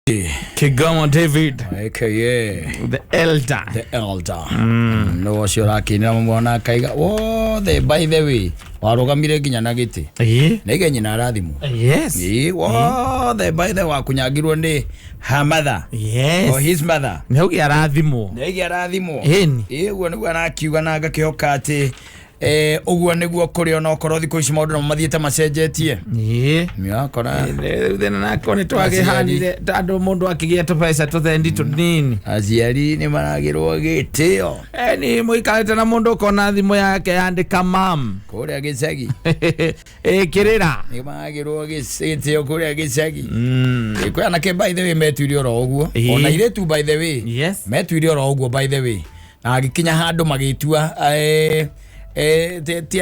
Kigoma David, Aka the elder. The elder. No ũcio ũrakinĩra mwana akaiga wothe. By the way, warũgamire nginya na gĩtĩ. Nĩge nyina arathimwo. Ĩĩ, wothe by the way wakunyangirwo nĩ her mother or his mother. Nĩ auge arathimwo. Nĩge arathimwo. Ĩni. Ĩĩ, ũguo nĩguo arakiuga na ngakĩhoka atĩ ũguo nĩguo kũrĩ, onokorwo thikũ ici maũndũ namo mathiĩte macenjetie. Nĩwakora Rĩu thĩna nako nĩ twagĩhanire andũ mũndũ akĩgĩa tũbeca tũthendi tũnini. Aciari nĩ maragĩrwo gĩtĩo. Eni mũikarĩte na mũndũ ũkona thimũ yake yandĩka "mam". Kũrĩa gĩcagi. Ĩkĩrĩra. Nĩ maragĩrwo gĩtĩo kũrĩa gĩcagi. Kwĩ anake, by the way, metuire oro ũguo. Ona airĩtu, by the way, metuire oro ũguo, by the way, na agĩkinya handũ magĩtua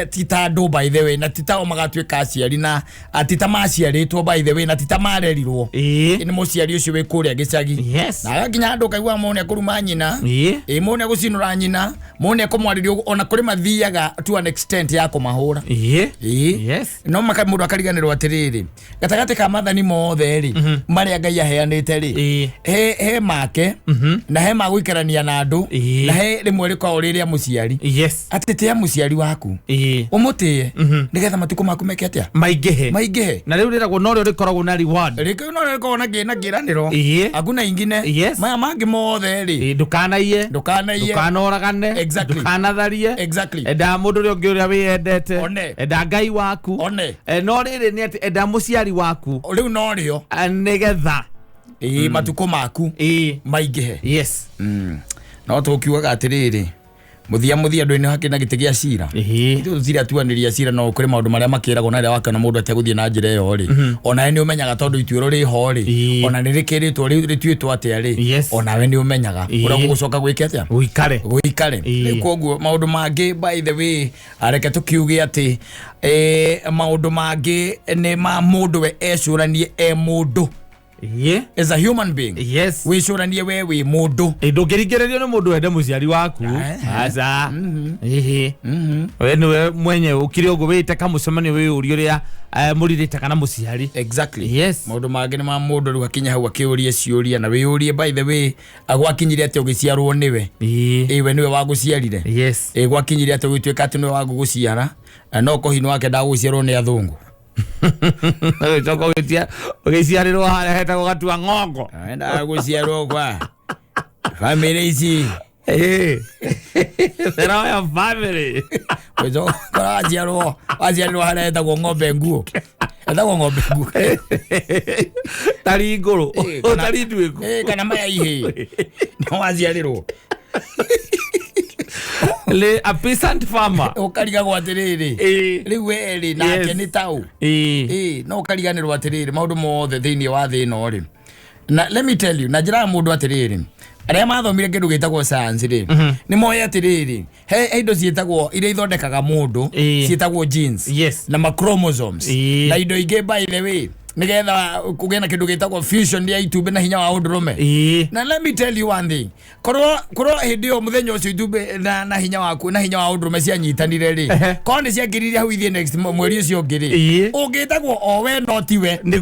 ti ta andũ, by the way, na ti tao magatuĩka aciari na ti ta maciarĩtwo, by the way, na ti ta marerirwo nĩ mũciari ũcio wĩ kũrĩa gĩcagi. Na agakinya handũ ũkaigua mũndũ nĩekũruma nyina. Ĩ, mũndũ nĩegũcinũra nyina, mũndũ nĩekũmwarĩria ũguo, ona kũrĩ mathiaga to an extent ya kũmahũra. Ĩĩ. No maka mũndũ akariganĩrwo atĩrĩrĩ, gatagatĩ ka mathani mothe rĩ, marĩa Ngai aheanĩte rĩ, he make na he ma gũikarania na andũ, na he rĩmwe rĩkoragwo rĩ rĩa mũciari, atĩ tĩa mũciari waku, ũmũtĩe, nĩgetha matukũ maku meke atĩa? Maingĩhe. Maingĩhe. Na rĩu rĩragwo norĩo rĩkoragwo na reward. Rĩkĩu no rĩkoragwo na kĩĩranĩro. Hakuna ingine. Maya mangĩ mothe rĩ, Ndũkanaiye, ndũkanaiye, ndũkanoragane, ndũkanatharie, enda mũndũ ũrĩa ũngĩ ũrĩa wĩyendete, One. enda Ngai waku. One. No rĩrĩ nĩ atĩ enda mũciari waku, Rĩu norĩo nĩgetha ĩĩ, matukũ maku maingĩhe. No tũkiugaga atĩrĩrĩ, mũthia mũthia andũ hakĩ na gĩtĩ gĩa cira. Ithuĩ tũtiratuanĩria cira, no kũrĩ maũndũ marĩa makĩragwo na rĩrĩa wakĩona mũndũ ategũthiĩ na njĩra ĩyo rĩ, onawe nĩ ũmenyaga tondũ ituĩro rĩho rĩ, ona nĩ rĩkĩrĩtwo rĩtuĩtwo atĩa rĩ, onawe nĩ ũmenyaga ũrĩa gũgũcoka gwĩke atĩa. Ũikare. Gũikare. Rĩu koguo maũndũ mangĩ, by the way, areke tũkiuge atĩ maũndũ mangĩ nĩ ma mũndũ we ecũranie e mũndũ, as a human being. Wĩcũranie we wĩ mũndũ. Ndũngĩringĩrĩrio nĩ mũndũ wende mũciari waku. Aca. Ĩhĩ. We nĩwe mwenye ũkire ũguo wĩte kamũcemanio wĩyũrie ũrĩa mũrirĩte kana mũciari. Maũndũ mangĩ nĩ ma mũndũ rĩu akinya hau akĩũrie ciũria na wĩyũrie, by the way, gwakinyire atĩ ũgĩciarwo nĩwe? Ĩwe nĩwe wagũciarire? Ĩ, gwakinyire atĩ ũgĩtuĩka atĩ nĩwe wagũgũciara na no kohi wake ndagũciarwo nĩ athũngũ? Ũgĩcoka ũgĩciarĩrwo harĩa hetagwo Gatua Ng'ongo. Endaga gũciarwo kwa bamĩrĩ ici. The royal family. Ũgĩcoka waciarwo waciarĩrwo harĩa hetagwo Ng'ombe Nguo, etagwo Ng'ombe Nguo. Tari ngũrũ. Tari nduĩku. Ĩ, kana maya ihĩ nĩ waciarĩrwo. Nĩ a peasant farmer. Ũkarigagwo atĩrĩrĩ, rĩu we rĩ nake nĩ taũ? Ĩ, no ũkariganĩrwo atĩrĩrĩ, maũndũ mothe thĩinĩ wa thĩ ĩno rĩ, na let me tell you, na njĩra ya mũndũ atĩrĩrĩ, arĩa mathomire kĩndũ gĩtagwo science rĩ, nĩ moĩ atĩrĩrĩ, he indo ciĩtagwo iria ithondekaga mũndũ, ciĩtagwo genes na ma chromosomes na indo ingĩ, by the way, nĩgetha kũgĩe na kĩndũ gĩtagwo fusion ya itumbĩ na hinya wa ũndũrũme. Na let me tell you one thing, korwo hĩndĩ ĩyo mũthenya ũcio itumbĩ na hinya waku na hinya wa ũndũrũme cianyitanire rĩ, korwo nĩ ciangĩrire hau ithiĩ next mweri ũcio ũngĩ rĩ, ũngĩtagwo o we no tiwe. Nĩ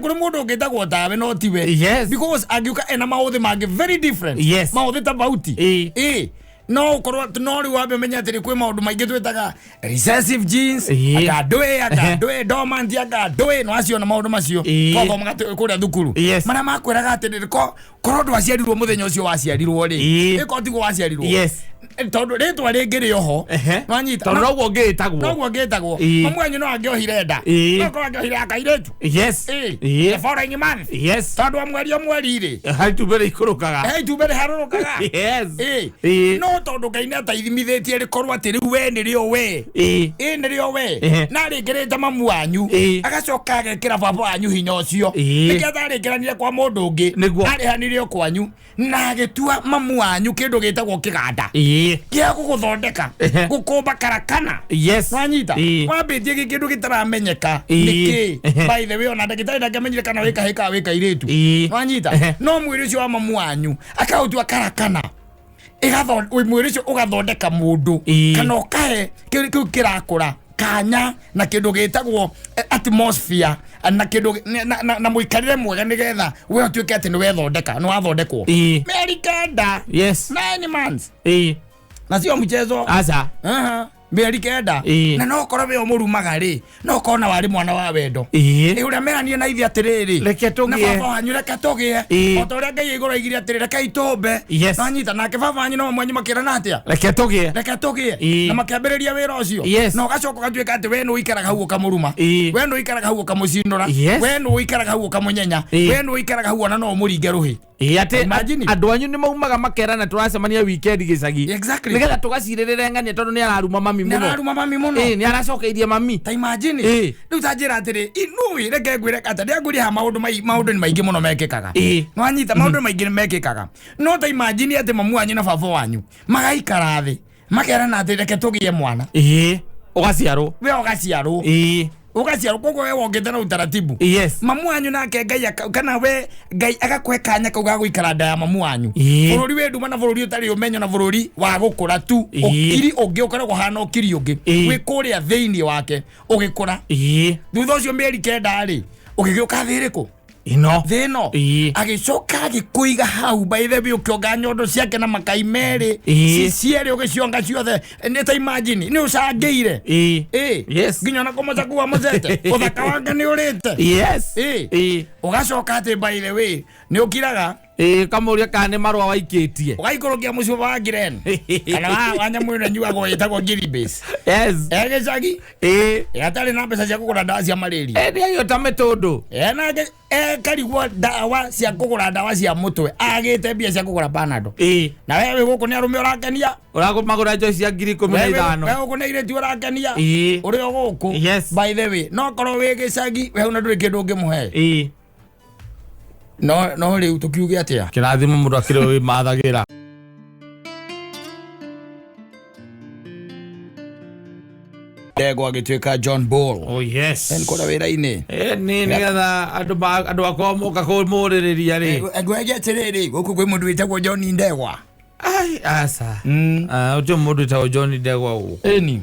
kũrĩ mũndũ ũngĩtagwo tawe no tiwe. Because angĩũka ena maũthĩ mangĩ very different, maũthĩ tofauti. Ĩ, no ũkorwo no rĩu wambe ũmenye atĩrĩ, kwĩ maũndũ maingĩ twĩtaga recessive genes, anga ndũĩ, anga ndũĩ dormant, anga ndũĩ no aciona maũndũ macio twathomaga kũrĩa thukuru, marĩa makwĩraga atĩrĩrĩ, ko korwo ndwaciarirwo mũthenya ũcio waciarirwo rĩ, ĩkorwo tiguo waciarirwo. Tondũ rĩtwa rĩngĩ rĩ oho. Nwanyita? Tondũ noguo ngĩtagwo. Noguo ngĩtagwo. Mamu wanyu no angĩohire nda, no korwo angĩohire akairĩtu. The following month, tondũ wa mweri o mweri rĩ, Harĩ itumbĩ rĩikũrũkaga. He itumbĩ rĩharũrũkaga. No tondũ Ngai nĩ ataithimithĩtie rĩkorwo atĩ rĩu we nĩrĩo we. Ĩ, nĩrĩo we. Na arĩkĩrĩte mamu wanyu, agacoka agekĩra baba wanyu hinya ũcio. Nĩkĩo atarĩkĩranire kwa mũndũ ũngĩ. Arĩhanire o kwanyu na agĩtua mamu wanyu kĩndũ gĩtagwo kĩganda kĩa gũgũthondeka, gũkũmba karakana. Nwanyita? Wambĩtie gĩ kĩndũ gĩtaramenyeka nĩkĩ. By the way, ona ndagĩtarĩ ndangĩamenyire kana wĩ kahĩ kana wĩ kairĩtu. Nwanyita? No mwĩrĩ ũcio wa mamu wanyu akaũtua karakana, mwĩrĩ ũcio ũgathondeka mũndũ kana ũkahe kĩu kĩrakũra. Kanya na kindu gitagwo atmosphere na kindu na muikarire mwega nigetha we utuike ati ni wethondeka ni wathondekwo. Mĩeri 9. Yes. 9 months. Ĩĩ. Na sio mchezo. Aca. Aha. Mĩeri 9. Ĩĩ. Na no korwo we ũmũrumaga rĩ, no korwo na warĩ mwana wa wendo. Ĩĩ. Ĩ ũrĩa meranie na ithe atĩrĩrĩ, Reke tũgĩe. na baba wanyu reke tũgĩe. Ĩĩ. O ta ũrĩa Ngai igũrũ aigire atĩrĩ, rekei tũmbe. Yes. Na nyita nake baba wanyu na mama wanyu makĩrana atĩa? Reke tũgĩe. Reke tũgĩe. Ĩĩ. Na makĩambĩrĩria wĩra ũcio. Yes. Na ũgacoka ũgatuĩka atĩ we nĩ ũikaraga hau ũkamũruma. Ĩĩ. We nĩ ũikaraga hau ũkamũcinũra. Yes. We nĩ ũikaraga hau ũkamũnyenya. Ĩĩ. We nĩ ũikaraga hau ona no ũmũringe rũhĩ. Ĩĩ, atĩ Imagine. andũ anyu nĩ maumaga makerana tũracemania weekend gĩcagi. Exactly. Nĩgetha tũgacirĩrĩre ng'ania tondũ nĩ araruma mami Nĩ mũno. araruma mami mũno. Ĩĩ, nĩ aracokeirie mami. Ta imagine. Ĩĩ. Rĩu ta njĩra atĩrĩ, inui reke ngwĩre kata ndĩangwĩrie haha maũndũ maũndũ nĩ maingĩ mũno mekĩkaga. Ĩĩ. Nĩwanyita maũndũ nĩ maingĩ mekĩkaga. No ta imagine atĩ mamu wanyu na baba wanyu magaikara thĩ makerana atĩ reke tũgĩe mwana. Ĩĩ. Ũgaciarwo. We ũgaciarwo. Ĩĩ. Ũgaciarwo koguo we wongete na utaratibu. Yes. Mamu wanyu nake Ngai kana we Ngai agakũhe kanya kau ga gũikara nda ya mamu wanyu. Ĩĩ. Bũrũri wĩ nduma na bũrũri ũtarĩ ũmenyo na bũrũri wa gũkũra tu. Ĩĩ. Ũkiri ũngĩ ũkoragwo ũhana ũkiri ũngĩ. Ĩĩ. Wĩ kũrĩa thĩinĩ wake ũgĩkũra. Ĩĩ. Thutha ũcio mĩeri 9 rĩ, ũgĩgĩũka thĩ ĩrĩkũ? Ĩno. Thĩ ĩno. Ĩĩ. Agĩcoka agĩkũiga hau by the way ũkĩonga nyondo ciake na makai merĩ. Ĩĩ. Cierĩ ũgĩcionga ciothe. Nĩ ta imagine nĩ ũcangĩire. Ĩĩ. Ĩĩ. Yes. Nginya ona kũmoca kuwa mũcete. Ũthaka wake nĩ ũrĩte. Yes. Ĩĩ. Ĩĩ. Ũgacoka atĩ by the way nĩ ũkiraga. Ĩĩ, ũkamũria kana nĩ marũa waikĩtie. Ũgaikũrũkia mũcuba wa Giren. Kana wa nyamũ ĩno ĩnyuagwo ĩtagwo Ngiri Base. Yes. E gĩcagi. Ĩĩ. Ĩ atarĩ na mbeca cia kũgũra ndawa cia malaria. Ĩ nĩ agĩota mĩtũndũ. E nake ekarigwo ndawa cia kũgũra ndawa cia mũtwe agĩte mbia cia kũgũra Panadol. Ĩĩ. Na we wĩ gũkũ nĩ arũme ũrakenia. Ũrakũmagũra njohi cia 15,000. We gũkũ nĩ airĩtu ũrakenia. Ĩĩ. Ũrĩ o gũkũ. Yes. By the way, no korwo wĩ gĩcagi we hau na ndũrĩ kĩndũ ũngĩmũhe. Ĩĩ. No rĩu tũkiuge atĩa? Kĩrathimo mũndũ akĩrĩ wĩmathagĩra. Ndegwa agĩtuĩka John Ball. Oh yes. En kũrĩa wĩra-inĩ. Ĩ nĩ nĩgetha andũ akwa moka kũmũrĩrĩria rĩ. Ngwĩge atĩrĩrĩ, gũkũ kwĩ mũndũ wĩtagwo John Ndegwa. Ai aca. Ũcio mũndũ wĩtagwo John Ndegwa gũkũ. Ĩni.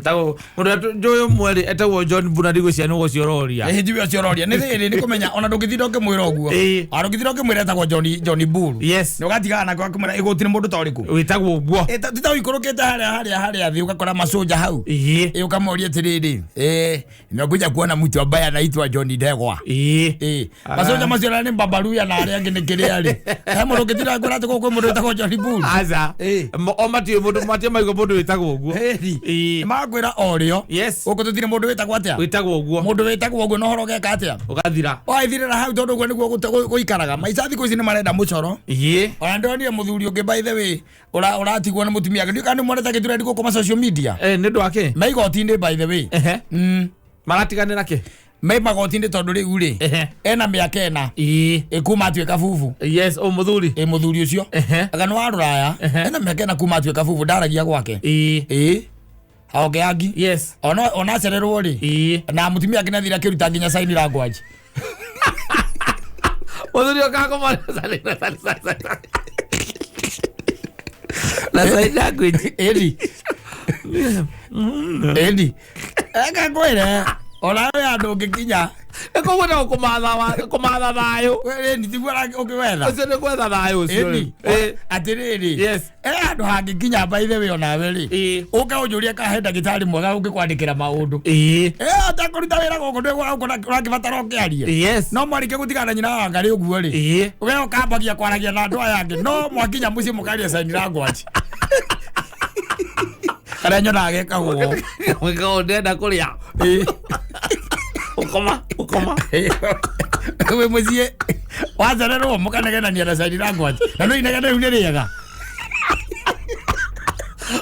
Tagwo mũndũ njũĩ ũmwe rĩ etagwo John Mbuna ndigwĩciria nĩ ũcio ũroria. Ĩ ndiwe ũcio ũroria. Nĩ rĩrĩ nĩ kũmenya ona ndũngĩtinda ũkĩmwĩra ũguo. Ĩĩ. Ona ndũngĩtinda ũkĩmwĩra etagwo John Bull. Yes. Nĩ ũgatigana nake ũkamwĩra ĩ gũtirĩ mũndũ ta ũrĩkũ. Wĩtagwo ũguo. Ĩ ti ta ũikũrũkĩte harĩa thĩ ũgakora macoja hau. Ĩĩ. Ĩ ũkamoria atĩrĩrĩ, ĩ nimekuja kuona mtu ambaye anaitwa John Ndegwa. Ĩĩ. Ĩ macoja macio na nĩ mbabaruya na arĩa angĩ nĩ kĩrĩa rĩ. He mũndũ ũngĩtinda akwĩra atĩ gũkũ kwĩ mũndũ wĩtagwo John Bull. Aca. Ĩĩ. O matiũĩ mũndũ matiĩ maigua mũndũ wĩtagwo ũguo. Ĩni. Ĩĩ. Makwĩra o rĩo. Yes. Gũkũ tũtirĩ mũndũ wĩtagwo atĩa? Wĩtagwo ũguo. Mũndũ wĩtagwo ũguo na ũhoro ũgeka atĩa? Ũgathira. Waithirĩra hau tondũ ũguo nĩguo gũikaraga. Maica thikũ ici nĩ marenda mũcoro. Ĩĩ. Ona ndĩronire mũthuri ũngĩ by the way ũratigwo nĩ mũtumia wake. Ndiũĩ kana nĩ muonete agĩtura gũkũ ma social media. Nĩ ũndũ wa kĩ? Me igoti-inĩ by the way. Ehe. Maratiganĩra kĩ? Me magoti-inĩ tondũ rĩu rĩ Ehe. ena mĩaka 4 Ĩĩ. ĩkuma atuĩka bubu. Yes, o mũthuri. Ĩ mũthuri ũcio. Ehe. Anga nĩ wa rũraya. Ehe. Ena mĩaka 4 kuma atuĩka bubu ndaragia gwake. Ĩĩ. Ĩĩ. Aongeangi. Yes. Ona acererwo rĩ. Ĩĩ. Na mũtumia wake nĩathire akĩruta nginya sign language. Mũthuri okaga kũmona na sign language. Ĩni. Ĩni. Eka ngwĩre ona we andũ ũngĩkinya. Koguo no kũmatha thayũ. Ĩni tiguo ũkĩwetha. Ũcio nĩ gwetha thayũ ũcio. Ĩni. Ĩĩ. Atĩrĩrĩ. Yes. E handũ hangĩkinya by the way onawe rĩ. Ĩĩ. Ũke ũnjũrie kana he ndagĩtarĩ mwega ũngĩkwandĩkĩra maũndũ. Ĩĩ. Ĩ ũtakũruta wĩra gũkũ ndĩ gũkũ ũrakĩbatara ũkĩarie. Yes. No mwarĩkia gũtigana na nyina wa Ngarĩ ũguo rĩ. Ĩĩ. Ũgeka ũkambagia kwaragia na andũ aya angĩ no mwakinya mũciĩ mũkaria sign language. Karĩa nyonaga gekagwo. Gwĩka ndenda kũrĩa. Ĩĩ. Ũkoma, ũkoma. Wĩ mũciĩ wacererwo mũkanegenania na sign language. Na no inegene rĩu nĩ rĩega.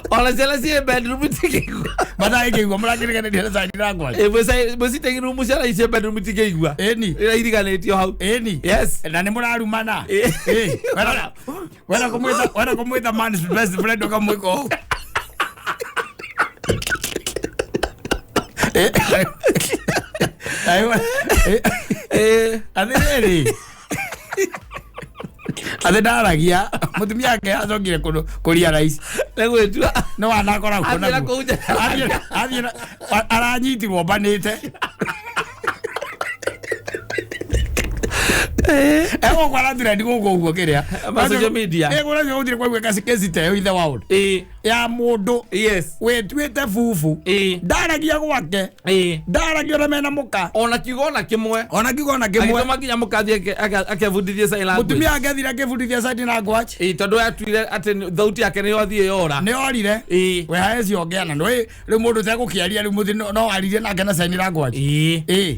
Ona ciana ciĩ bedroom itingĩigua. Mathaa ikĩigua mũrakĩnegenania na sign language. Ĩ mwĩ sitting room ciana ici bedroom itingĩigua. Ĩni. Ĩrĩa iriganĩtio hau. Ĩni. Yes. Na nĩ mũrarumana. Ĩ. Ĩ. Wenda kũmwĩta man's best friend ũkamwĩka ũũ. Ĩ. Atĩrĩrĩ. Atĩ ndaragia mũtumia wake acokire kũria raici. Nĩ gwĩtua. Nĩ wanakoragwo Athiĩ na naguo. kũu nja. Athiĩ Aranyitirwo mbanĩte. Egũkũ aratrendi gũkũ ũguo kĩrĩa. Ma social media. Ĩĩ gũtirĩ kwaigua kesi ta ĩyo in the world. Ya mũndũ wĩtuĩte bubu. Ndaragia gwake. Ndaragia ona mena mũka. Ona kiugo ona kimwe. Ona kiugo ona kimwe. Agĩtũma nginya mũkathi akebundithie sign language. Mũtumia wake athire akĩbundithia sign language. Tondũ atuire atĩ thauti yake nĩyo athiĩ yora. Nĩ yorire. We haeci ongeana. Nĩ rĩu mũndũ ũtegũkĩaria rĩu mũthi no aririe nake na sign language.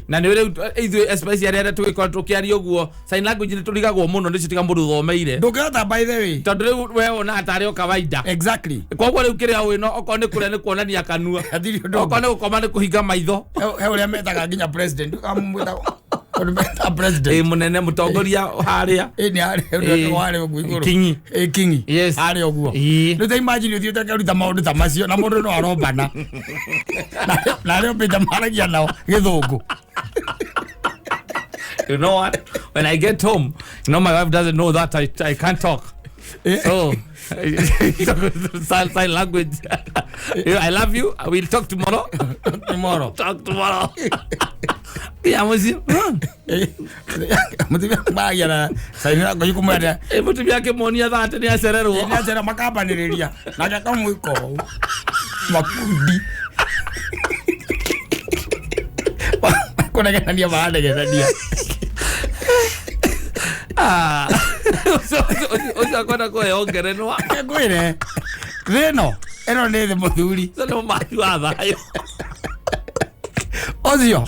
Na nĩ rĩu ithuĩ especially arĩa tũgĩkorwo tũkĩaria ũguo sign language nĩ tũrigagwo mũno nĩcio tiga mũndũ ũthomeire. Ndũngĩhota by the way. Tondũ rĩu we wonaga tarĩ o kawaida. Exactly. Koguo rĩu kĩrĩa ũĩ no okorwo nĩ kũrĩa nĩ kuonania kanua. Hatirĩ ũndũ ũngĩ. Okorwo nĩ gũkoma nĩ kũhinga maitho. He ũrĩa metaga nginya president. Amwĩta president. Mũnene mũtongoria harĩa. Nĩ harĩa harĩa ũguo igũrũ. Kingi. Kingi. Yes. Harĩa ũguo. Rĩu ta imagine ũthiĩte ũkaruta maũndũ ta macio na mũndũ no arombana. Na arĩa ũmbĩte maragia nao gĩthũngũ. You know what? When I get home, you know my wife doesn't know that I can't talk. So sign language. I love you. I will talk tomorrow. Tomorrow. Talk tomorrow. Yeah, musi. Mutumia maragia na sign language kumwenda. Mutumia akĩmuonia thaa atĩ nĩacererwo. Nĩacererwo makambanĩrĩria. Nake akamwĩka ũũ. Makundi. Kũnegenania maranegenania. Ũcio akwenda kũheo ngerenwa. Ngwĩre thĩ ĩno ĩno nĩ thĩ mũthuri. Ũcio nĩ mũmathi wa thayũ. Ũcio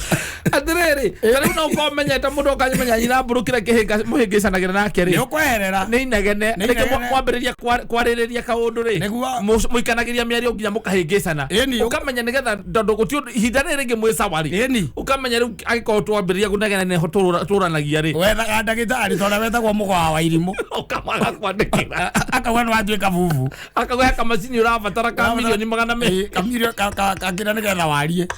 atĩrĩrĩ, ta rĩu no ũkorwo ũmenyete mũndũ ũkamenya nyina mbũrũ kĩrĩa mũhĩngĩcanagĩra nake rĩ. Nĩ ũkweherera. Nĩ inegene. Nĩ Rĩngĩ inegene. mwambĩrĩria kwarĩrĩria kaũndũ rĩ. Nĩguo. Mũikanagĩria mĩario nginya mũkahĩngĩcana. Ĩni. Ũkamenya nĩgetha tondũ gũtirĩ ũndũ ihinda rĩrĩ rĩngĩ mwĩ sawa rĩ. Ĩni. Ũkamenya rĩu angĩkorwo twambĩrĩria kũnegena nĩho tũranagia rĩ. Wethaga ndagĩtarĩ tondũ wetagwo mũgwa wa irimũ. Ũkamaga kwandĩkĩra. Akauga nĩ watuĩka bubu. Akauga he kamacini ũrabatara ka milioni magana merĩ. Kamilioni kakĩra nĩgetha warie.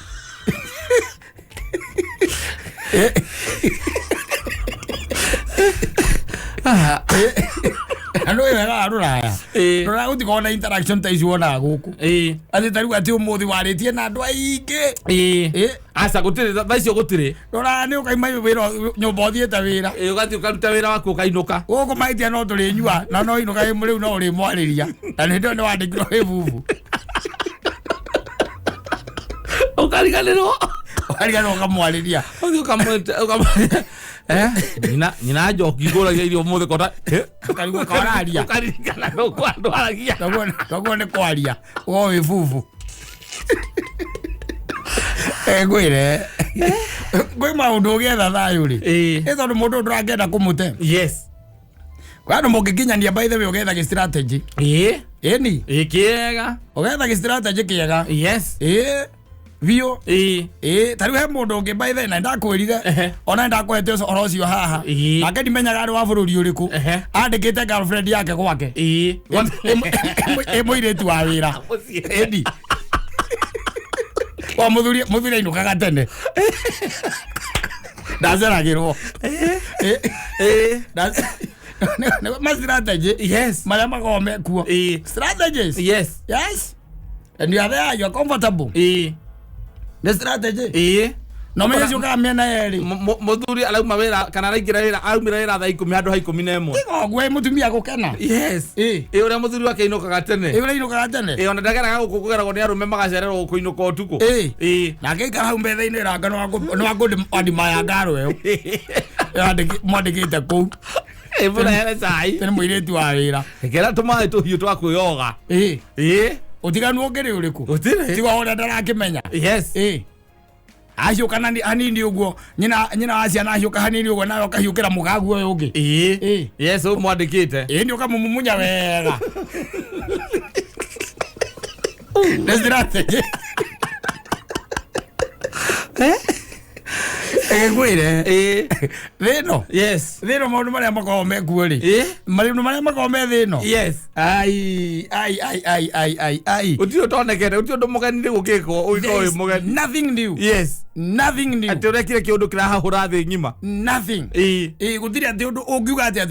Andũ wega rũraya. Rũraya gũtikoragwo na interaction ta ici wonaga gũkũ. Atĩ ta rĩu atĩ ũmũthĩ warĩtie na andũ aingĩ. Aca gũtirĩ thaa icio gũtirĩ. Rũraya nĩ ũkaima wĩra nyũmba ũthiĩte wĩra. Ũgathiĩ ũkaruta wĩra waku ũkainũka. Gũkũ mahĩtia no tũrĩnyua na no inũka rĩu no ũrĩmwarĩria. Na nĩ hĩndĩ ĩyo nĩ wandĩkirwo wĩ bubu. Ũkariganĩrwo. Ũkariganĩrwo ũkamwarĩria. Ũthiĩ ũkamwĩta, nyina Njoki ngũragia irio ũmũthĩ kota. Ũkarigwo kararia. Ũkaririkana no kwa andũ aragia. Toguo nĩ kwaria. Ũkorwo wĩ bubu. Ngwĩre. Kwĩ maũndũ ũgĩetha thayũ rĩ. Ĩ tondũ mũndũ ndũrakĩenda kũmũte. Yes. Kwa andũ mũngĩkinyania by the way ũgetha gĩ strategy. Ĩni. Kĩega. Ũgetha gĩ strategy kĩega. Yes. Biũ. Ta rĩu he mũndũ ũngĩ by the way na ndakwĩrire ona ndakũhete ũhoro ũcio haha. Nake ndimenyaga arĩ wa bũrũri ũrĩkũ. Andĩkĩte girlfriend yake gwake. Ĩ mũirĩtu wa wĩra. Ĩni. Wa mũthuri ainũkaga tene. Ndaceragĩrwo. Ma strategy. Yes. Marĩa makoragwo mekuo. Strategies. Yes. Yes. And you are there, you are comfortable. The strategy. No menye ciũkaga mĩena yerĩ. Mũthuri arauma wĩra kana araingĩra wĩra araumĩra wĩra thaa ikũmi handũ ha 11. Tiga ũguo ĩ mũtumia gũkena. Yes. Ũrĩa mũthuri wake ainũkaga tene. Ũrĩa ainũkaga tene. Ona ndageraga gũkũ kũgeragwo nĩ arũme magacererwo kũinũka ũtukũ. Nake aikara hau metha-inĩ ranga nĩ wakũndimaya ngaro ĩyo. Mwandĩkĩte kũu. Mũrehere cai. Nĩ mũirĩtu wa wĩra. Ĩkĩra tũmaĩ tũhiũ twa kwĩyoga. Ũtiganu ũngĩrĩ ũrĩkũ? Gũtirĩ. Tiga ũrĩa ndarakĩmenya. Yes. Aciũka hanini ũguo nyina wa ciana aciũka hanini ũguo nawe ũkahiũkĩra mũgagu ũyũ ũngĩ. Yes, ũmwandĩkĩte. Nĩ ũkamũmumunya wega. Nĩ strategy. Ngwĩre. Thĩ ĩno. Yes. Thĩ ĩno maũndũ marĩa makoragwo mekuo rĩ. Maũndũ marĩa makoragwo me thĩ ĩno. Yes. Ai ai ai ai ai ai ai. Gũtirĩ ũtonekete, gũtirĩ ũndũ mũgeni rĩu ũngĩkwo ũgĩkorwo wĩ mũgeni. Nothing new. Yes. Nothing new. Atĩ ũrekire kĩũndũ kĩrahahũra thĩ ng'ima. Nothing. Gũtirĩ atĩ ũndũ ũngiuga atĩ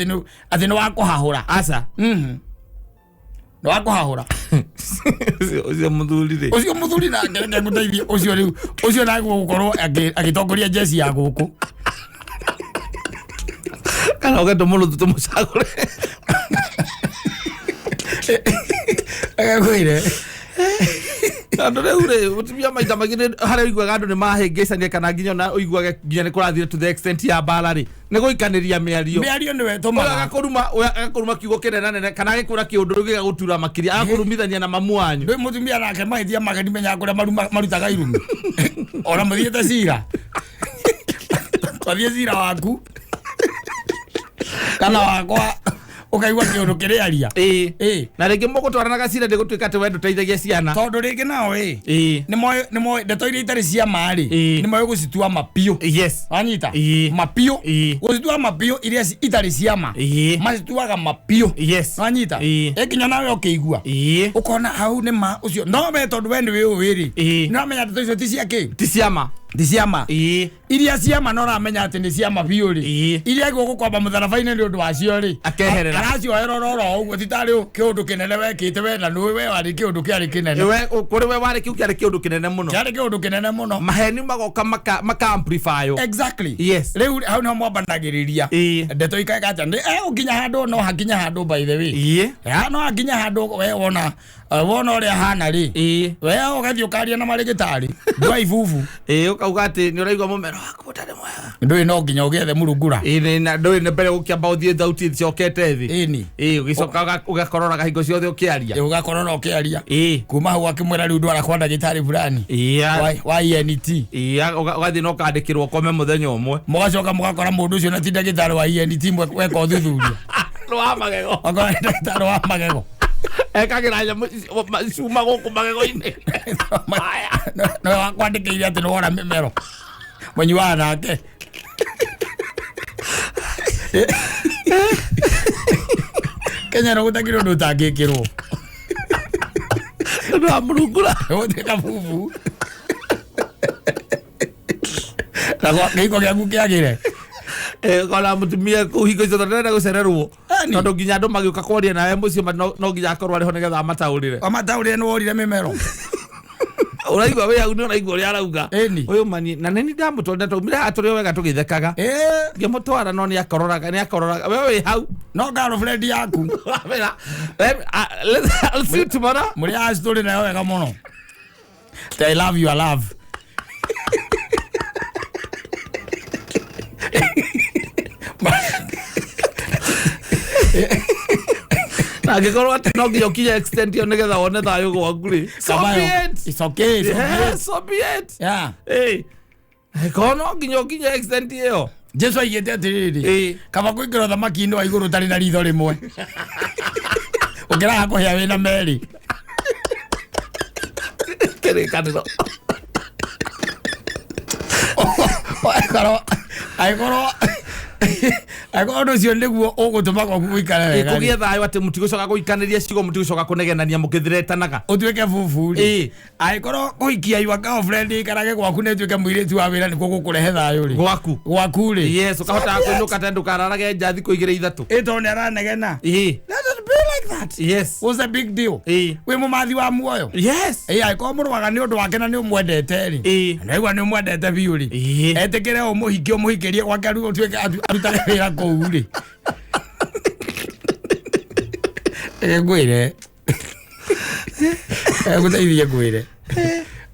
atĩ nĩ wa kũhahũra. Aca. Nĩ wa kũhahũra. Ũcio mũthuri rĩ. Ũcio mũthuri nake reke ngũteithie ũcio rĩu ũcio nagwo gũkorwo agĩtongoria jeshi ya gũkũ. Kana ũge tũmũrũtu tũmũcagũre. Agakwĩre. Tondũ rĩu rĩ mũtumia maita maingĩ harĩa ũiguaga andũ nĩ mahĩngĩcania kana nginya ona ũiguage nginya nĩ kũrathire to the extent ya mbara rĩ nĩ gũikanĩria mĩario. Mĩario nĩwe Ũyũ ĩtũmaga. Agakũruma kiugo kĩnene nene kana agĩkũra kĩũndũ rĩu gĩgagũtura makĩria agakũrumithania na mamu wanyu. Ndũĩ mũtumia nake mahĩtia make ndimenyaga kũrĩa marutaga irumi. Ona mũthiĩte cira. Twathiĩ cira waku. Kana wakwa ũkaigua kĩũndũ kĩrĩaria. Ĩĩ. Na rĩngĩ mũgũtwaranaga cira ndĩgũtuĩka atĩ we ndũteithagia ciana. Tondũ rĩngĩ nao ĩ. Ĩĩ. Nĩmoĩ ndeto iria itarĩ cia ma rĩ. Ĩĩ. Nĩmoĩ gũcitua mapiũ. Yes. Wanyita? Ĩĩ. Mapiũ. Ĩĩ. Gũcitua mapiũ iria itarĩ cia ma. Ĩĩ. Macituaga mapiũ. Yes. Wanyita? Ĩĩ. Ĩ nginya nawe ũkĩigua. Ĩĩ. Ũkona hau nĩ ma ũcio. No we tondũ we nĩwe ũĩ rĩ. Ĩĩ. Nĩũramenya ndeto icio ti cia kĩ? Ti cia ma. Ti cia ma. Ĩĩ. Iria cia ma no ũramenya atĩ nĩ cia ma biũ rĩ. Ĩĩ. Iria igũgũkwamba mũtharaba-inĩ nĩ ũndũ wacio rĩ. Akeherera. Aracioera oro ũguo ti tarĩ kĩũndũ kĩnene wekĩte we na nĩwe we warĩ kĩũndũ kĩarĩ kĩnene. We kũrĩ we warĩ kĩu kĩarĩ kĩũndũ kĩnene mũno. Kĩarĩ kĩũndũ kĩnene mũno. Maheni magoka maka amplify. Exactly. Yes. Rĩu hau nĩho mwambanagĩrĩria. Ĩĩ. Ndeto ikaeka atĩa? Nĩ egũkinya handũ no hakinya handũ by the way. Ĩĩ. Ya no hakinya handũ we wona wona ũrĩa hana rĩ. Ĩĩ. We ũgathiĩ ũkaria na marĩgĩtarĩ. Ndua ibubu. Ĩĩ ũkauga atĩ nĩ ũraigua mũmero waku ũtarĩ mwega. Ndũĩ no nginya ũgĩethe mũrungura. Ĩĩ na ndũĩ nĩ mbere gũkĩamba ũthiĩ thauti icokete thĩ. Ĩni. Ĩĩ ũgĩcoka ũgakororaga hingo ciothe ũkĩaria. Ĩ ũgakorora ũkĩaria. Ĩĩ. Kuma hau akĩmwĩra rĩu ndwara kwa ndagĩtarĩ fulani. Ĩĩ. Wa ENT. Ĩĩ ũgathiĩ na ũkandĩkĩrwo ũkome mũthenya ũmwe. Mũgacoka mũgakora mũndũ ũcio na ti ndagĩtarĩ wa ENT weka ũthuthuria. Nĩ wa magego. Wakora nĩ ndagĩtarĩ wa magego. Ekagĩra nyamũ cuma gũkũ magego-inĩ. Nĩwe wakwandĩkĩire atĩ nĩwora mĩmero. Mũnyuaga nake. Kenya no gũtakĩrĩ ũndũ ũtangĩkĩrwo. Ũndũ wa mũrungura. Gũtuĩka bubu. Na gĩiko gĩaku kĩagĩre. Kona mũtumia kũu hingo ciothe ndarenda gũcererwo. Ĩni. Tondũ nginya andũ magĩũka kwaria nawe mũciĩ no nginya akorwo arĩ ho nĩgetha amataũrĩre. Amataũrĩre nĩworire mĩmero. Ũraigua wĩ hau nĩ ũraigua ũrĩa arauga. Ĩni. Ũyũ mani na nĩ ndamũtwarire twaumire haha tũrĩ o wega tũgĩthekaga. Ngĩmũtwara no nĩ akororaga nĩ akororaga. We wĩ hau. No girlfriend yaku. Wamera. I'll see you tomorrow. Mũrĩ a story nayo wega mũno. I love you, I love. Na angĩkorwo atĩ no nginya ũkinye extent ĩyo nĩgetha wone thayũ gwaku rĩ. So be it. It's okay, so be Yeah, it. so be it. Yeah. Ĩĩ. Angĩkorwo no nginya ũkinye extent ĩyo. Jesu aigĩte atĩrĩrĩ. Ĩĩ. Kaba kũingĩra ũthamaki-inĩ wa igũrũ ũtarĩ na ritho rĩmwe. Ũkĩraga kũhĩa wĩna merĩ. Kĩrĩkanĩro. Angĩkorwo ũndũ ũcio nĩguo ũgũtũma gwaku gũikare wega rĩ. Kũgĩe thayũ atĩ mũtigũcoka gũikanĩria ciugo mũtigũcoka kũnegenania mũkĩthiretanaga. Ũtuĩke bubu rĩ. Ĩĩ. Angĩkorwo kũhikia your girlfriend ĩikarage gwaku na ĩtuĩke mũirĩtu wa wĩra nĩkuo gũkũrehe thayũ rĩ. Gwaku. Gwaku rĩ. Yes, ũkahotaga kũinũka tene ndũkararage nja thikũ igĩrĩ ithatũ. Ĩ tondũ nĩ aranegena. Ĩĩ. Let it be like that. Yes. What's the big deal? Ĩĩ. Wĩ mũmathi wa muoyo. Yes. Ĩ angĩkorwo mũrũaga nĩ ũndũ wake na nĩ ũmwendete rĩ. Ĩĩ. Naigua nĩ ũmwendete biũ rĩ. Ĩĩ. Etĩkĩre ũmũhikie ũmũhikĩrie gwake ũtuĩke arutage wĩra kũu rĩ. Reke ngwĩre. Ngũteithie ngwĩre.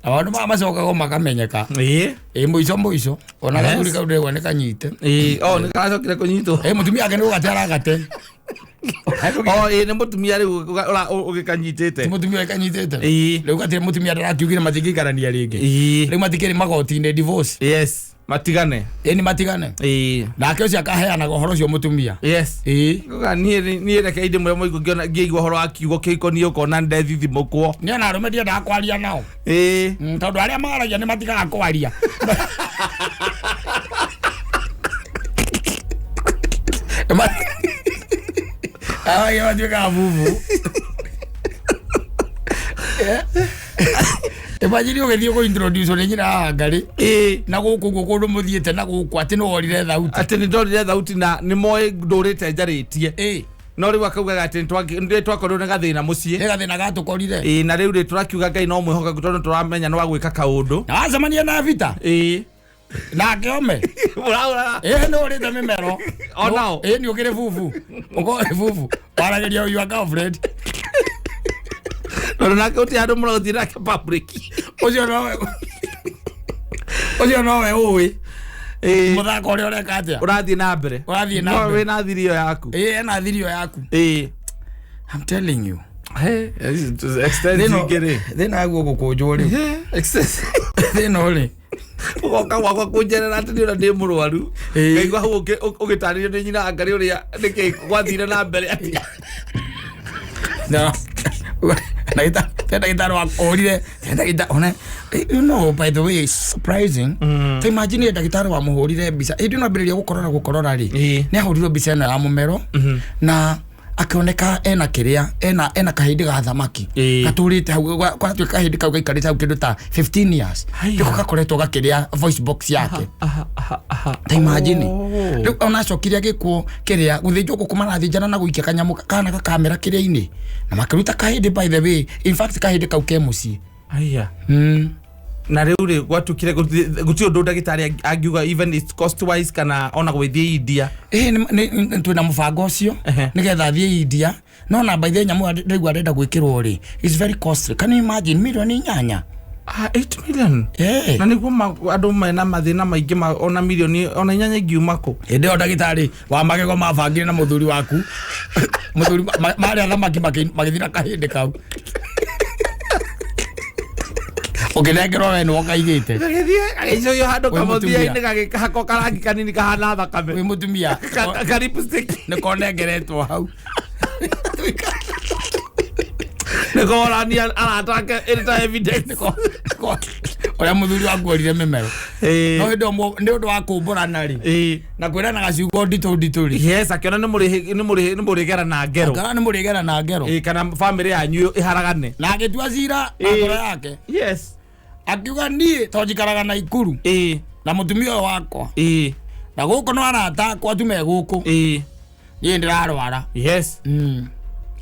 Na maũndũ maya macokagwo makamenyeka. Ĩĩ. Ĩ mũico mũico. Ona Yes. gathuri kau ndĩragua nĩ kanyite. Ĩĩ. Oh, nĩ karacokire kũnyitwo. Ĩ mũtumia wake nĩ gũgate aragate. Oh, ĩĩ nĩ mũtumia rĩu ũgĩkanyitĩte. Ti mũtumia ũgĩkanyitĩte. Ĩĩ. Rĩu gatirĩ mũtumia ndarakiugire matingĩikarania rĩngĩ. Ĩĩ. Rĩu matikĩrĩ magoti-inĩ divorce. Yes. Matigane. Ĩni matigane. Ĩĩ. Nake ũcio akaheanaga ũhoro ũcio mũtumia. Yes. Ĩĩ. Ngoga niĩ reke inde mũrĩa mũigua ngĩigua ũhoro wa kiugo kĩhiko niĩ ũkona ndethithimũkwo. Niĩ ona arũme ndiendaga kwaria nao. Ĩĩ. Tondũ arĩa maragia nĩ matigaga kwaria. Aya matuĩkaga bubu. Imagine ũgĩthiĩ kũ introduce nĩ nyina wa Ngarĩ. Ĩĩ. Na gũkũ ũguo kũndũ mũthiĩte na gũkũ atĩ nĩ worire thauti. Atĩ nĩ ndorire thauti na nĩ moĩ ndũrĩte njarĩtie. Ĩĩ. No rĩu akaugaga atĩ nĩ twakorirwo nĩ gathĩna mũciĩ. Nĩ gathĩna gatũkorire. Ĩĩ, na rĩu rĩ tũrakiuga Ngai no mwĩhokeku tondũ tũramenya nĩ wa gwĩka kaũndũ. Na wacemania na Vita. Ĩĩ. Nake ome. Mũrahũraga. Ĩĩ nĩ ũrĩte mĩmero. O nao? Ĩĩ nĩ ũkĩrĩ bubu. Ũkorwo bubu. Waragĩria your girlfriend. Tondũ nake gũtirĩ handũ mũragũthiĩ nake public. Ũcio nowe. Ũcio nowe ũĩ. Ĩĩ. Mũthako ũrĩa ũreka atĩa? Ũrathiĩ na mbere. Ũrathiĩ na No mbere. wĩna thiri ĩyo yaku. Ĩĩ ena thiri ĩyo yaku. Ĩĩ. I'm telling you. Hey, extend ingĩ rĩ. Thĩna waguo gũkũnjwo rĩu. Extend. Thĩna ũrĩ. Ũgoka gwakwa kũnjerera atĩ nĩ ũrĩa ndĩ mũrwaru. Ĩĩ. Ngaigua hau ũgĩtarĩrio nĩ nyina anga nĩ ũrĩa nĩkĩ gwathire na mbere atĩa. No. Ndagĩtarĩ wakũrire ndagĩtarĩ ona you know by the way it's surprising. Ta imagine ndagĩtarĩ wamũhũrire mbica hĩndĩ ĩno ambĩrĩria gũkorora rĩ Ĩĩ. nĩ ahũrirwo mbica ĩno ya mũmero na akĩoneka ena kĩrĩa ena kahĩndĩ ga thamaki Ĩĩ. gatũrĩte hau gwatuĩka kahĩndĩ kau gaikarĩte hau kĩndũ ta 15 years Haiya. nĩko gakoretwo gakĩrĩa voice box yake. Aha, aha, aha. Ta imagine. Oh. Rĩu ona acokire agĩkwo kĩrĩa gũthĩnjwo gũkũ marathĩnjana na gũikia kanyamũ kana gakamera kĩrĩa-inĩ na makĩruta kahĩndĩ by the way in fact kahĩndĩ kau ke mũciĩ. Aya. Na rĩu rĩ gwatukire gũtirĩ ũndũ ndagĩtarĩ angiuga even it's cost wise kana ona gwĩthiĩ India. Ĩĩ twĩna mũbango ũcio Ehe. nĩgetha athiĩ India no na by the way nyamũ ĩyo ndĩraigua arenda gwĩkĩrwo rĩ is very costly. Can you imagine mirioni 8? Ah, 8 million. Eh. Na nĩguo andũ mena mathĩna maingĩ ona milioni ona 8 ingiuma kũ. Hĩndĩ ĩyo ndagĩtarĩ wa magego mabangire na mũthuri waku mũthuri marĩa thamaki magĩthiĩ na kahĩndĩ kau ũkĩnengerwo we nĩwe ũkaigĩte. Gagĩthiĩ gagĩcoio handũ Wĩ mũtumia. kamũthia-inĩ gagĩkahakwo karangi kanini kahana thakame. Wĩ mũtumia. Ka lipstick. Nĩko nengeretwo hau. Nĩko orania arata ake ĩrĩ ta evidence. Ũrĩa mũthuri waku orire mĩmero. Ĩĩ. No hĩndĩ ĩyo nĩ ũndũ wa kũmbũrana rĩ Ĩĩ. na kwĩranaga ciugo nditũ nditũ rĩ. Yes, akĩona nĩ mũrĩgera na ngero. Kana nĩ mũrĩgera na ngero. Ĩĩ, kana bamĩrĩ yanyu ĩharagane. Na agĩtua cira na Ĩĩ. ngoro yake. Yes. Akiuga niĩ to njikaraga na Ikuru Ĩĩ. na mũtumia ũyũ wakwa Ĩĩ. na gũkũ no arata akwa tu me gũkũ. Ĩĩ. Niĩ ndĩrarwara. Yes.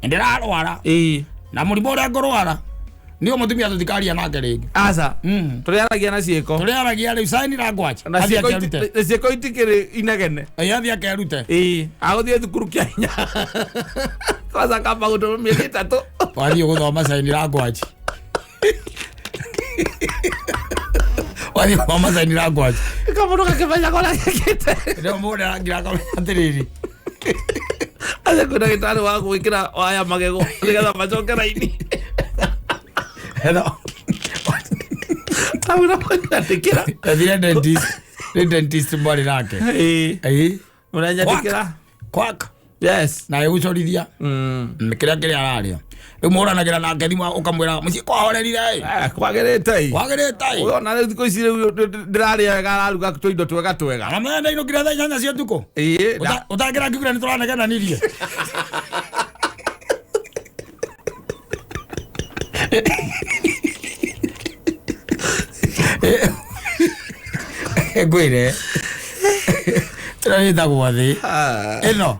Ndĩrarwara. Ĩĩ. Na mũrimũ ũrĩa ngũrwara nĩo mũtumia tũtikaria nake rĩngĩ. Aca. Tũrĩaragia na ciĩko. Tũrĩaragia rĩu sign language. Na Athiĩ ciĩko akerute. na ciĩko itikĩrĩ inegene. Ĩĩ, athiĩ akerute. Ĩĩ. Agũthiĩ thukuru kĩa hinya. Kwanza kamba gũtũma mĩeri 3. Wathiĩ gũthoma sign language. Wathiĩ gũthoma sign language. Kamũndũ gakĩmenya kũrĩa gekĩte. Rĩu mũndũ arangira akamenya atĩrĩrĩ. Athiĩ kwĩ ndagĩtarĩ wa gwĩkĩra waya magego nĩgetha macoke raini. Hello. Hau na mũnyandĩkĩra. Athire dentist. Nĩ dentist mwarĩ nake. Ĩĩ. Ĩĩ. Mũranyandĩkĩra. Quack. Yes. Na ĩgũcorithia. Kĩrĩa kĩrĩa ararĩa. Rĩu mũhũranagĩra nake thimũ ũkamwĩra mũciĩ kwahorerire ĩ. Ah, kwagĩrĩte ĩ. Kwagĩrĩte ĩ. Ũyũ ona rĩu thikũ ici rĩu ndĩrarĩa wega araruga tũindo twega twega. Ana mũthenya ndainũkire thaa 8 cia ũtukũ. Ĩĩ. Ũtangĩra ngiugire nĩ tũranegenanirie. Ngwĩre ĩno ĩtagwo thĩ ĩno.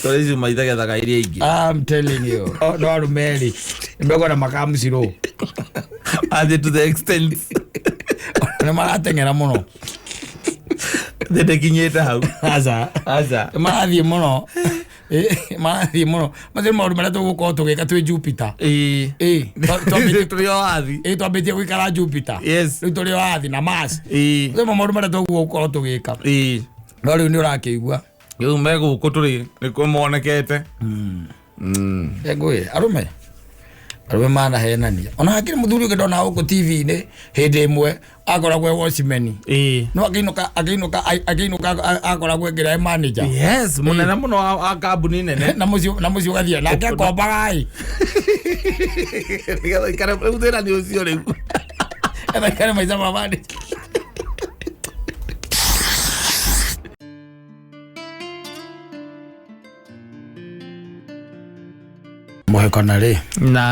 Tondũ ici maithagethaga iria ingĩ. I'm telling you. Oh, no arũme erĩ nĩmekuona makamucirwo. Athiĩ to the extent. Nĩ marateng'era mũno. Thĩ ndĩkinyĩte hau. Aca. Aca. Nĩ marathiĩ mũno. Marathiĩ mũno. Macio nĩ maũndũ marĩa tũgũkorwo tũgĩka twĩ Jupiter. Ĩĩ. Ĩĩ. Tũrĩ o athi. Ĩĩ twambĩtie gũikara Jupiter. Yes. Rĩu tũrĩ o athi na Mars. Ĩĩ. Macio nĩmo maũndũ marĩa tũgũkorwo tũgĩka. Ĩĩ. No rĩu nĩ ũrakĩigua. Rĩu me gũkũ tũrĩ nĩkuo monekete. Ngwĩre arũme arũme manahenania. Ona hakĩrĩ mũthuri ũngĩ ndona gũkũ TV-inĩ hĩndĩ ĩmwe akoragwo e watchman. Ĩĩ. No akĩinũka akoragwo ĩngĩra e manager. Yes, mũnene mũno wa kambuni nene. Na mũciĩ ũgathiĩ nake akombaga ĩ. Nĩgetha ikare rĩu thĩna nĩ ũcio rĩu. Etha ikare maica ma manager. Mũhĩkona rĩ Na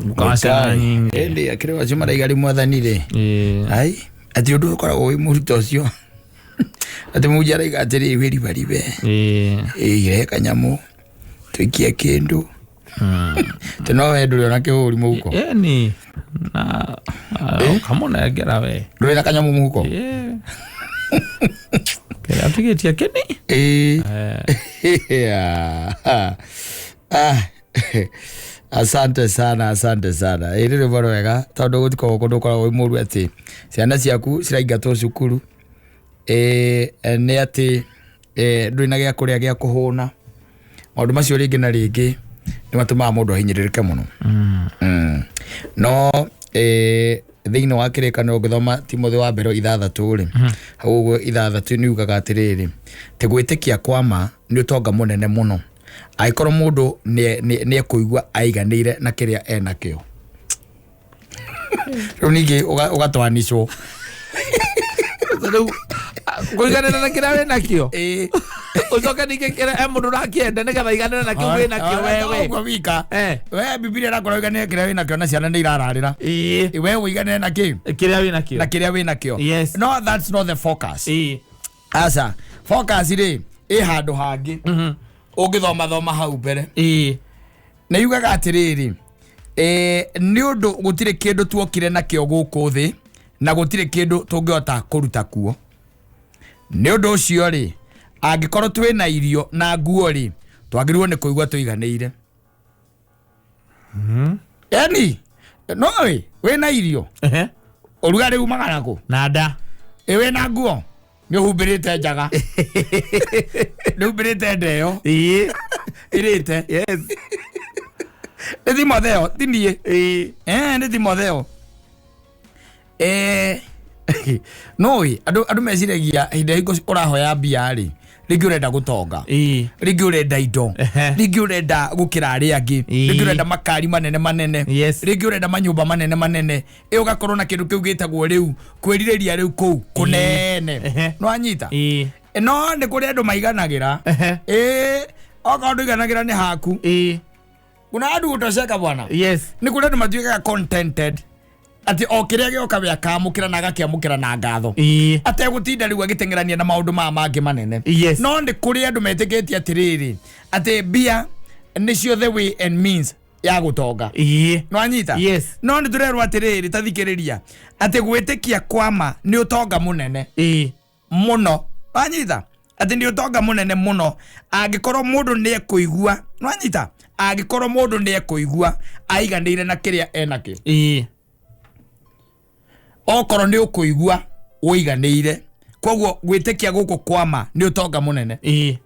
mũkawa nyingĩ. ĩndĩ akĩrĩ acio maraiga rĩ mwathani rĩ Ĩĩ. ai atĩ ũndũ ũkoragwo wĩ mũritũ ũcio Atĩ mũhunjia araiga atĩrĩrĩ, wĩribaribe. Ĩĩ. Ĩĩ, kanyamũ tũikie kĩndũ. Tĩ no we ndũrĩ ona kĩhũri mũhuko. Ĩni na ũkamũnengera we. Ndũrĩ na kanyamũ mũhuko. Ĩĩ. Kĩrĩa atigĩtie kĩni. Ĩĩ. Eh, Ah, asante sana, asante sana. Ĩ nĩ rwĩmbo rwega tondũ gũtikoragwo kũndũ ũkoragwo wĩ mũru atĩ ciana ciaku ciraingatwo cukuru. Ĩ, nĩ atĩ ndũrĩ na gĩa kũrĩa gĩa kũhũna. Maũndũ macio rĩngĩ na rĩngĩ nĩ matũmaga mũndũ ahinyĩrĩrĩke mũno. No thĩinĩ wa kĩrĩkanĩro ũngĩthoma Timothy wa mbere 6 rĩ, hau ũguo 6 nĩ yugaga atĩrĩrĩ, atĩ gwĩtĩkia kwa ma nĩ ũtonga mũnene mũno angĩkorwo mũndũ nĩ ekũigua aiganĩire na kĩrĩa enakĩo. Rĩu ningĩ ũgatwanicwo. Rĩu kũiganĩra na kĩrĩa wĩnakĩo. Ĩĩ. Ũcoke ningĩ kĩrĩa he mũndũ ũrakĩenda nĩgetha aiganĩre na kĩu wĩnakĩo wewe. Ũguo wika. Eh. We Bibilia ĩrakorwo ũiganĩre kĩrĩa wĩnakĩo na ciana nĩ irararĩra. Ĩĩ. We ũiganĩre na kĩ? Kĩrĩa wĩnakĩo. Na kĩrĩa wĩnakĩo. Yes. No, that's not the focus. Ĩĩ. Aca, focus rĩ ĩ handũ hangĩ. Ũngĩthoma thoma hau mbere. Ĩĩ. Nĩ yugaga atĩrĩrĩ, nĩ ũndũ gũtirĩ kĩndũ tuokire nakĩo gũkũ thĩ na gũtirĩ kĩndũ tũngĩhota kũruta kuo. Nĩ ũndũ ũcio rĩ, angĩkorwo twĩna irio na nguo rĩ, twagĩrĩirwo nĩ kũigua tũiganĩire. Yani no ĩ wĩna irio, Ehe. ũrugarĩ umaga nakũ? Na nda. Ĩ wĩna nguo, nĩ ũhumbĩrĩte njaga, nĩ ũhumbĩrĩte ndeo Ĩĩ. ĩrĩte. Yes. Nĩ Timotheo, ti niĩ. Ĩĩ. Nĩ Timotheo. No ĩ andũ meciragia hĩndĩ ĩrĩa hingo ũrahoya mbia rĩ, rĩngĩ ũrenda gũtonga, Ĩĩ. rĩngĩ ũrenda indo, Ehe. rĩngĩ ũrenda gũkĩra arĩa angĩ, Ĩĩ. rĩngĩ ũrenda makari manene manene, Yes. rĩngĩ ũrenda manyũmba manene manene, ĩ ũgakorwo na kĩndũ kĩu gĩtagwo rĩu kwĩrirĩria rĩu kũu kũnene. Ehe. Nĩwanyita? Ĩĩ. No nĩ kũrĩ andũ maiganagĩra. Ehe. Ĩĩ, okorwo ndũiganagĩra nĩ haku. Ĩĩ. Kuna andũ gũtosheka bwana. Yes. Nĩ kũrĩ andũ matuĩkaga contented atĩ o kĩrĩa gĩoka we akamũkĩra na agakĩamũkĩra na ngatho, Ĩĩ. ategũtinda rĩu agĩteng'erania na maũndũ maya mangĩ manene. Yes. No nĩ kũrĩ andũ metĩkĩtie atĩrĩrĩ, atĩ mbia nĩcio the way and means ya gũtonga. Ĩĩ. Nĩwanyita? Yes. No nĩ tũrerwo atĩrĩrĩ, ta thikĩrĩria, atĩ gwĩtĩkia kwa ma nĩ ũtonga mũnene Ĩĩ. mũno. Wanyita? Atĩ nĩ ũtonga mũnene mũno angĩkorwo mũndũ nĩ ekũigua. Nĩwanyita? Angĩkorwo mũndũ nĩ ekũigua aiganĩire na kĩrĩa enakĩo. Ĩĩ. Okorwo nĩ ũkũigua ũiganĩire, koguo gwĩtĩkia gũkũ kwa ma nĩ ũtonga mũnene. Ĩĩ.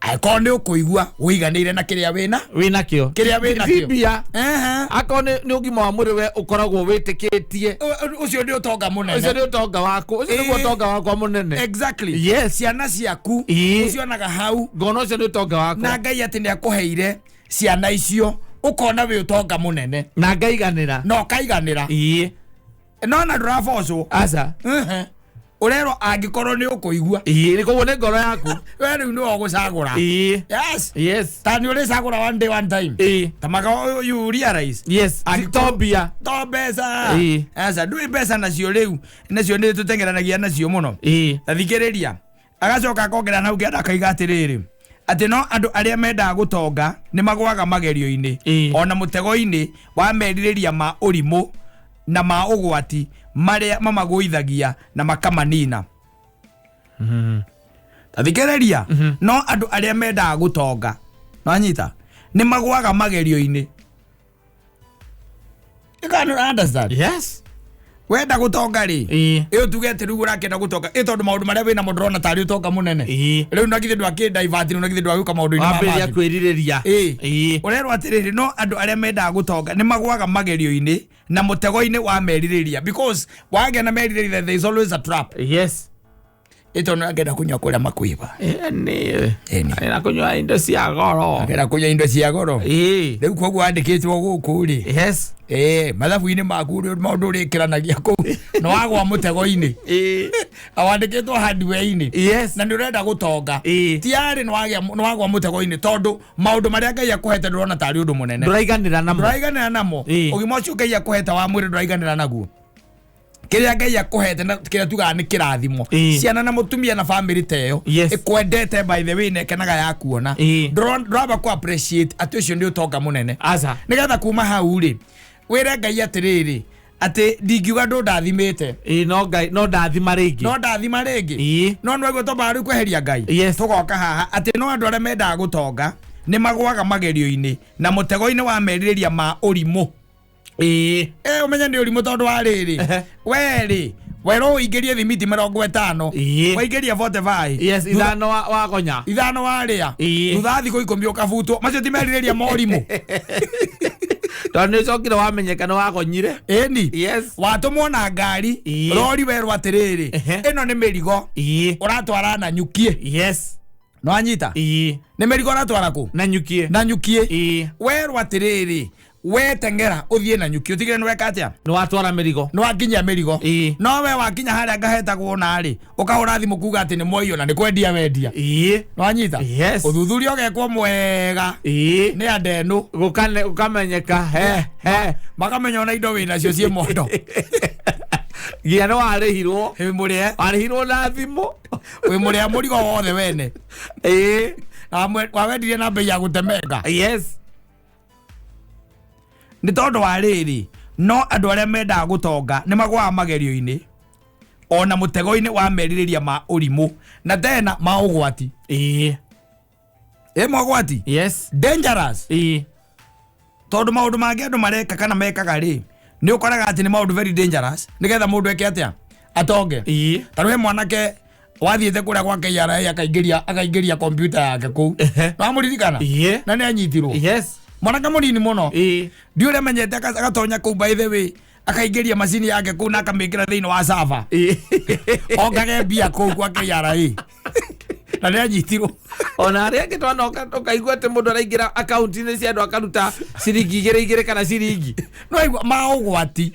Angĩkorwo nĩ ũkũigua ũiganĩire na kĩrĩa wĩna Wĩnakĩo. kĩrĩa wĩnakĩo. Ti mbia. Ehe. Akorwo nĩ ũgima wa mwĩrĩ we ũkoragwo wĩtĩkĩtie, Ũcio nĩ ũtonga mũnene. Ũcio nĩ ũtonga waku. Ũcio nĩguo Ĩĩ. ũtonga wakwa mũnene. Exactly. Yes. Ciana ciaku Ĩĩ. ũcionaga hau, Ngona ũcio nĩ ũtonga wakwa. na Ngai atĩ nĩ akũheire ciana icio, ũkona wĩ ũtonga mũnene. Na ngaiganĩra. Na ũkaiganĩra. Ĩĩ. No na ndũrabocwo. Aca. Ehe. Ũrerwo angĩkorwo nĩ ũkũigua. Ĩĩ, koguo nĩ ngoro yaku. We rĩu nĩwe ũgũcagũra. Ĩĩ. Yes. Yes. Ta nĩ ũrĩcagũra one day one time. Ĩĩ. Ta maka you realize. Yes. Angĩkorwo- To mbia. To mbeca. Ĩĩ. Aca, ndũĩ mbeca nacio rĩu nacio nĩ tũteng'eranagia nacio mũno. Ĩĩ. Ta thikĩrĩria, agacoka akongerera na ũngĩ akaiga atĩrĩrĩ, atĩ no andũ arĩa mendaga gũtonga nĩ magwaga magerio-inĩ Ĩĩ. ona mũtego-inĩ wa merirĩria ma ũrimũ na ma ũgwati marĩa mamagũithagia na makamanina. Ta thikĩrĩria, no andũ arĩa mendaga gũtonga, nwanyita, nĩ magwaga magerio-inĩ. You can understand. Yes. Wenda gũtonga rĩ, Ĩĩ. ĩ ũtuge atĩ rĩu ũrakĩenda gũtonga ĩ tondũ maũndũ marĩa wĩnamo ndũrona tarĩ ũtonga mũnene. Ĩĩ. Rĩu na githĩ ndwakĩ divert, rĩu na githĩ ndwagĩũka maũndũ-inĩ ma Wambĩrĩria mangĩ. kwĩrirĩria. Ĩĩ. Ĩĩ. Ũrerwo atĩrĩrĩ, no andũ arĩa mendaga gũtonga nĩ magwaga magerio-inĩ na mũtego-inĩ wa merirĩria, because wagĩa na merirĩria there is always a trap. Yes. Ĩ tondũ nĩakenda kũnyua kũrĩa makwĩba. Ĩni. Ĩni. Na kũnyua indo cia goro. Akenda kũnyua indo cia goro. Ĩĩ. Rĩu koguo wandĩkĩtwo gũkũ rĩ, Yes. ĩĩ, mathabu-inĩ maku rĩ, maũndũ ũrĩkĩranagia kũu na wagwa mũtego-inĩ. Ĩĩ. Wandĩkĩtwo hardware-inĩ. Yes. Na nĩ ũrenda gũtonga. Ĩĩ. Tiarĩ nĩwagwa mũtego-inĩ tondũ maũndũ marĩa Ngai akũhete ndũrona tarĩ ũndũ mũnene. Ndũraiganĩra namo. Ndũraiganĩra namo. Ĩĩ. Ũgima ũcio Ngai akũhete wa mwĩrĩ ndũraiganĩra naguo. Kĩrĩa Ngai akũhete na kĩrĩa tugaga nĩ kĩrathimo. Ciana na mũtumia na family ta ĩyo ĩkwendete, by the way, na ĩkenaga ya kuona. Ndũramba kũ appreciate atĩ ũcio nĩ ũtonga mũnene. Aca. Nĩgetha kuma hau rĩ, wĩre Ngai atĩrĩrĩ, atĩ ndingiuga ndũndathimĩte. Ĩĩ, no Ngai no ndathima rĩngĩ. No ndathima rĩngĩ. No nĩwaigua twambaga rĩu kweheria Ngai. Tũgoka haha atĩ no andũ arĩa mendaga gũtonga nĩ magwaga magerio-inĩ na mũtego-inĩ wa merirĩria ma ũrimũ. Ũmenye nĩ ũrimũ tondũ wa rĩrĩ, we rĩ, werwo ũingĩrie thimiti 50, waingĩria 45. Yes, 5 wagonya. 5 warĩa. Thutha wa thikũ 10 ũkabutwo. Macio ti merirĩria ma ũrimũ? Tondũ nĩ ũcokire wamenyeka nĩ wagonyire. Ĩni. Watũmwo na ngari, rori, werwo atĩrĩrĩ, ĩno nĩ mĩrigo ũratwara na nyukie. Nĩwanyita? Nĩ mĩrigo ũratwara kũ? Na nyukie. Na nyukie. Werwo atĩrĩrĩ, we teng'era ũthiĩ na nyuki, ũtigĩre nĩ weka atĩa? Nĩ watwara mĩrigo. Nĩ wakinyia mĩrigo. No we wakinya harĩa ngahetagwo narĩ, ũkahũra thimũ kuga atĩ nĩ mwaiywo na nĩ kwendia wendia. Nĩwanyita? Yes. Ũthuthuria ũgekwo mwega nĩ andenu. Gũkamenyeka he he. Makamenya ona indo wĩnacio ciĩ mondo. Nginya nĩ warĩhirwo. Wĩ mũrĩe. Warĩhirwo na thimũ. Wĩ mũrĩe mũrigo wothe wene. Na wawendirie na bei ya gũtemenga. Nĩ tondũ wa rĩrĩ, no andũ arĩa mendaga gũtonga nĩ magwaga magerio-inĩ ona mũtego-inĩ wa merirĩria ma ũrimũ na tena ma ũgwati. Ĩ mogwati? Yes. Dangerous. Tondũ maũndũ mangĩ andũ mareka kana mekaga rĩ, nĩ ũkoraga atĩ nĩ maũndũ very dangerous nĩgetha mũndũ eke atĩa? Atonge. Ta rĩu he mwanake wathiĩte kũrĩa gwa KRA, akaingĩria kompiuta yake kũu. Wamũririkana? Na nĩ anyitirwo. Mwanake mũnini mũno. Ndiũ ũrĩa menyete agatonya kũu, by the way, akaingĩria macini yake kũu na akamĩkĩra thĩinĩ wa server, ongage mbia kũu kwa KRA, na nĩ anyitirwo. Ona arĩa angĩ twanoka ũkaigua atĩ mũndũ araingĩra akaunti-inĩ cia andũ akaruta ciringi igĩrĩ igĩrĩ kana ciringi. No igua ma ũgwati.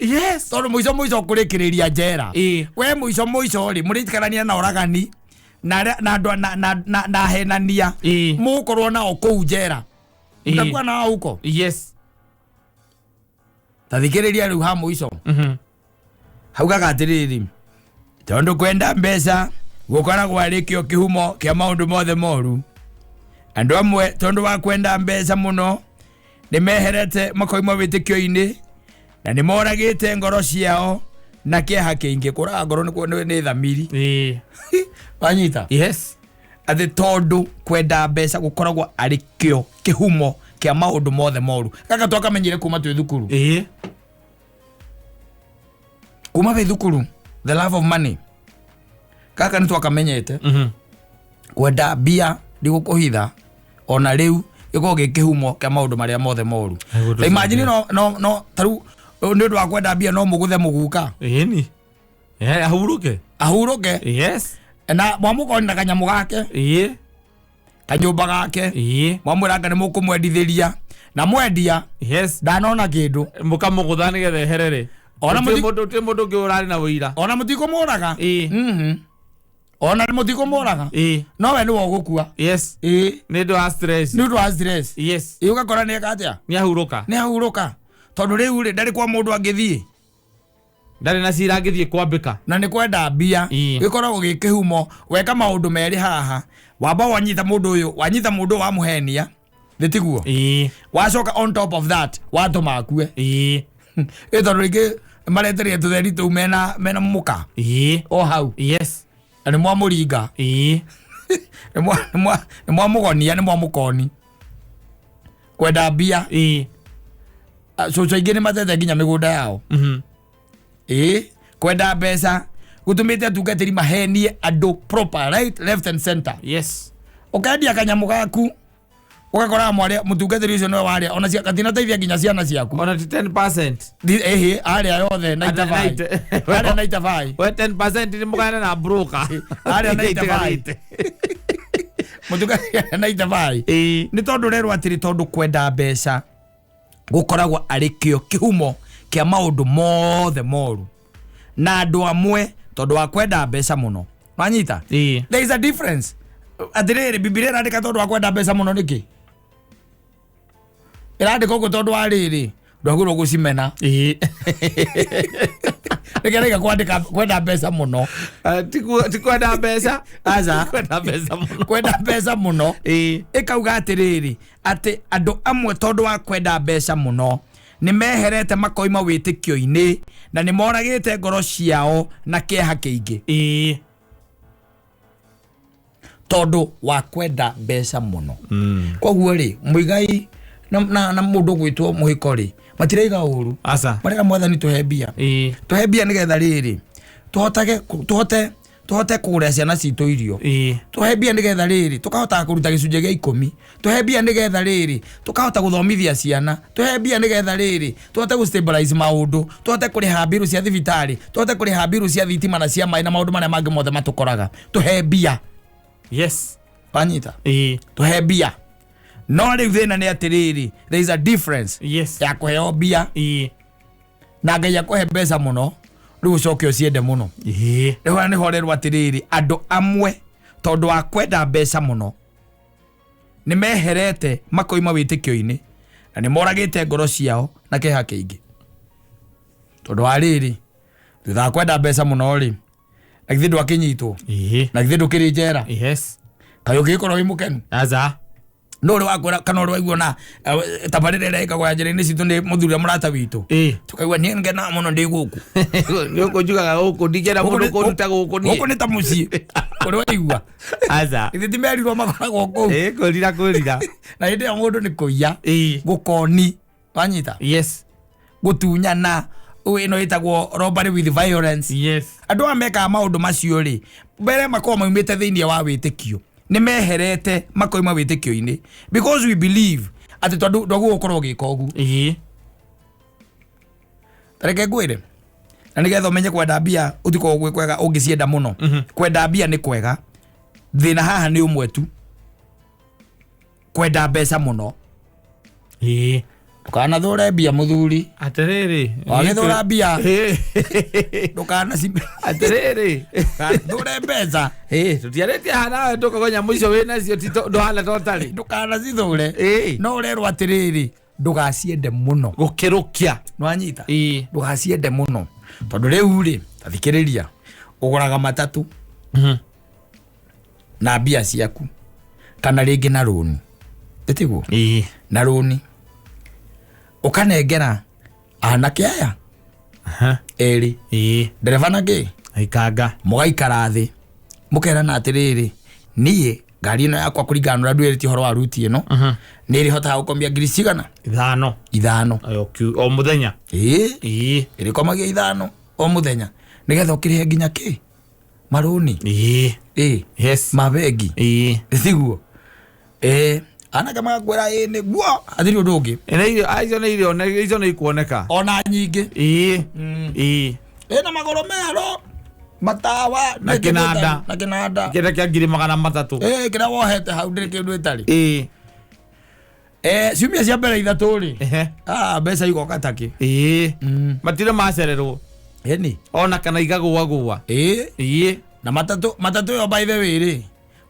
Tondũ mũico mũico ũkũrĩkĩrĩria njera. We mũico mũico rĩ, mũrĩikarania na oragani na na andũ na ahenania. Mũgũkorwo nao kũu njera. Mtakuwa nao huko. Ta thikĩrĩria rĩu ha mũico. Haugaga atĩrĩrĩ, tondũ kwenda mbeca gũkoragwo arĩ kĩo kĩhumo kĩa maũndũ mothe moru, andũ amwe tondũ wa kwenda mbeca mũno nĩ meherete makoima wĩtĩkio-inĩ na nĩ moragĩte ngoro ciao na kĩeha kĩingĩ. Kũraga ngoro nĩ thamiri. Wanyita? Yes. Atĩ tondũ kwenda mbeca gũkoragwo arĩ kĩo kĩhumo kĩa maũndũ mothe moru. Gaka twakamenyire kuma twĩ thukuru. Kuma wĩ thukuru, the love of money, gaka nĩ twakamenyete. Kwenda mbia, ndigũkũhitha, ona rĩu gĩkoragwo gĩ kĩhumo kĩa maũndũ marĩa mothe moru. Nĩguo. Ta imagine, no tarĩu nĩ ũndũ wa kwenda mbia no mũgũthe mũguka. Ĩni, ahurũke. Ahurũke. Na mwamũkoni na kanyamũ gake, kanyũmba gake, mwamwĩra anga nĩ mũkũmwendithĩria na mwendia, ndanona kĩndũ. Mũkamũgũtha nĩgetha eherere. Ona Gũtirĩ mũndũ ũngĩ ũrarĩ na ũira. Ona mũtikũmũraga. Ona mũtikũmũraga. No we nĩwe ũgũkua. Nĩ ũndũ wa stress. Nĩ ũndũ wa stress. Ĩ, ũgakora nĩ eka atĩa? Nĩ ahurũka. Nĩ ahurũka, tondũ rĩu rĩ, ndarĩ kwa mũndũ angĩthiĩ. Ndarĩ na cira angĩthiĩ kwambĩka. Na nĩ kwenda mbia. Gĩkoragwo gĩ kĩhumo. Weka maũndũ merĩ haha, wamba wanyita mũndũ ũyũ, wanyita mũndũ ũyũ, wamũhenia, nĩ tiguo? Wacoka on top of that watũma akue. Ĩ, tondũ rĩngĩ maretereire tũtheri tũu mena mũka o hau. Na nĩ mwamũringa. Nĩ mwamũgonia, nĩ mwamũkoni kwenda mbia. Cũcũ aingĩ nĩ matete nginya mĩgũnda yao. Ĩ, kwenda mbeca gũtũmĩte atungatĩri mahenie andũ proper, right, left and center. Ũkendia kanyamũ gaku, ũgakora mwarĩa mũtungatĩri ũcio nĩwe warĩa, ona gatinateithia nginya ciana ciaku. Ona ti 10%. Ĩhĩ, arĩa yothe na Ate- itabai. Arĩa na itabai. We 10% nĩ mũgane na broker. Arĩa na itabai. Itigarĩte. Mũtungatĩri na itabai. Nĩ tondũ rerwo atĩrĩ, tondũ kwenda mbeca gũkoragwo arĩ kĩo kĩhumo kĩa maũndũ mothe moru, na andũ amwe tondũ wa kwenda mbeca mũno, wanyita? There is a difference. Atĩrĩrĩ, Bibilia ĩrandĩka tondũ wa kwenda mbeca mũno nĩkĩ? Ĩrandĩka ũguo tondũ wa rĩrĩ, ndwagĩrĩirwo gũcimena. Nĩkĩraiga kwandĩka kwenda mbeca mũno. Ti kwenda mbeca. Aca. Kwenda mbeca mũno. Kwenda mbeca mũno. Ĩkauga atĩrĩrĩ, atĩ andũ amwe tondũ wa kwenda mbeca mũno nĩ meherete makoima wĩtĩkio-inĩ na nĩ moragĩte ngoro ciao na kĩeha kĩingĩ. Tondũ wa kwenda mbeca mũno. Koguo rĩ, Mũigai na mũndũ ũgwĩtwo Mũhĩko rĩ, matiraiga ũru. Aca. Marera Mwathani tũhe mbia. Tũhe mbia nĩgetha rĩrĩ, tũhote kũgũrĩra ciana citũ irio. Tũhe mbia nĩgetha rĩrĩ, tũkahotaga kũruta gĩcunjĩ gĩa 10. Tũhe mbia nĩgetha rĩrĩ, tũkahota gũthomithia ciana. Tũhe mbia nĩgetha rĩrĩ, tũhote gũ stabilize maũndũ, tũhote kũrĩha mbiru cia thibitarĩ, tũhote kũrĩha mbiru cia thitima na cia maĩ na maũndũ marĩa mangĩ mothe matũkoraga. Tũhe mbia. Yes. Wanyita? Tũhe mbia. No rĩu thĩna nĩ atĩrĩrĩ, there is a difference. Yes. Ya kũheo mbia. Na Ngai akũhe mbeca mũno, rĩu ũcoke ũciende mũno. Rĩu haha nĩho ũrerwo atĩrĩrĩ, andũ amwe tondũ wa kwenda mbeca mũno nĩ meherete makoima wĩtĩkio-inĩ na nĩ moragĩte ngoro ciao na kĩeha kĩingĩ. Tondũ wa rĩrĩ, thutha wa kwenda mbeca mũno rĩ, na githĩ ndwakĩnyitwo? Na githĩ ndũkĩrĩ njera? Yes. Kaĩ ũngĩgĩkorwo wĩ mũkenu? Aca. No ũrĩ wakwĩra kana ũrĩ waigua na tabarĩra ĩrĩa ĩkagwo ya njĩra-inĩ citũ nĩ mũthuri ũrĩa mũrata witũ. Tũkaigua niĩ ngenaga mũno ndĩ gũkũ. Nĩ ũkũ njugaga gũkũ, ndingĩenda mũndũ kũnduta gũkũ niĩ. Gũkũ nĩ ta mũciĩ. Ũrĩ waigua? Aca. Githĩ ti merirwo makoragwo kũu? Kwĩrira, kwĩrira. Na hĩndĩ ĩyo mũndũ nĩ kũiya. Gũkoni. Wanyita? Yes. Gũtunyana. Ĩno ĩtagwo robbery with violence. Yes. Andũ aya mekaga maũndũ macio rĩ, mbere makoragwo maumĩte thĩinĩ wa wĩtĩkio. Nĩ meherete makoima wĩtĩkio-inĩ. Because we believe atĩ tondũ ndwaguo gũkorwo ũgĩka ũguo. Ta reke ngwĩre, na nĩgetha ũmenye kwenda mbia ũtikoragwo gwĩ kwega ũngĩcienda mũno. Kwenda mbia nĩ kwega, thĩna haha nĩ ũmwe tu, kwenda mbeca mũno. Ndũkanathũre mbia mũthuri. Atĩrĩrĩ. Wagĩthũra mbia. Ndũkanacimbe. Atĩrĩrĩ. Ndũkanathũre mbeca. Tũtiarĩtie haha nawe ndũkaga nyamũ icio wĩ nacio ti ndũhana ta ũtarĩ. Ndũkanacithũre. No ũrerwo atĩrĩrĩ, ndũgaciende mũno. Gũkĩrũkia. Nĩwanyita? Ndũgaciende mũno. Tondũ rĩu rĩ, ta thikĩrĩria, ũgũraga matatũ. Na mbia ciaku. Kana rĩngĩ na rũni. Ĩtiguo? Na rũni. Ũkanengera anake aya? Erĩ. Ndereba na kĩ? Aikanga. Mũgaikara thĩ. Mũkerana atĩrĩrĩ, niĩ ngari ĩno yakwa kũringana na ũrĩa nduĩrĩtie ũhoro wa ruti ĩno, nĩ ĩrĩhotaga gũkomia ngiri cigana? 5. 5. O mũthenya. Ĩrĩkomagia 5 o mũthenya. Nĩgetha ũkĩrĩhe nginya kĩ? Marũni. Yes. Mabengi. Tiguo? Anake magakwĩra ĩ nĩguo, hatirĩ ũndũ ũngĩ. Ĩ, irio, icio nĩ irio, nĩ, icio nĩ ikuoneka. Ona nyingĩ. Ĩna magũrũ merũ, matawa, Na kĩnanda. Na kĩnanda. Kĩnanda kĩa ngiri magana matatũ. Kĩrĩa wohete hau ndĩrĩ kĩndũ ĩtarĩ. Ciumia cia mbere 3 rĩ. Mbeca igoka takĩ. Matirĩ macererwo. Ĩni. Ona kana igagũagũa. Na matatũ ĩyo by the way rĩ,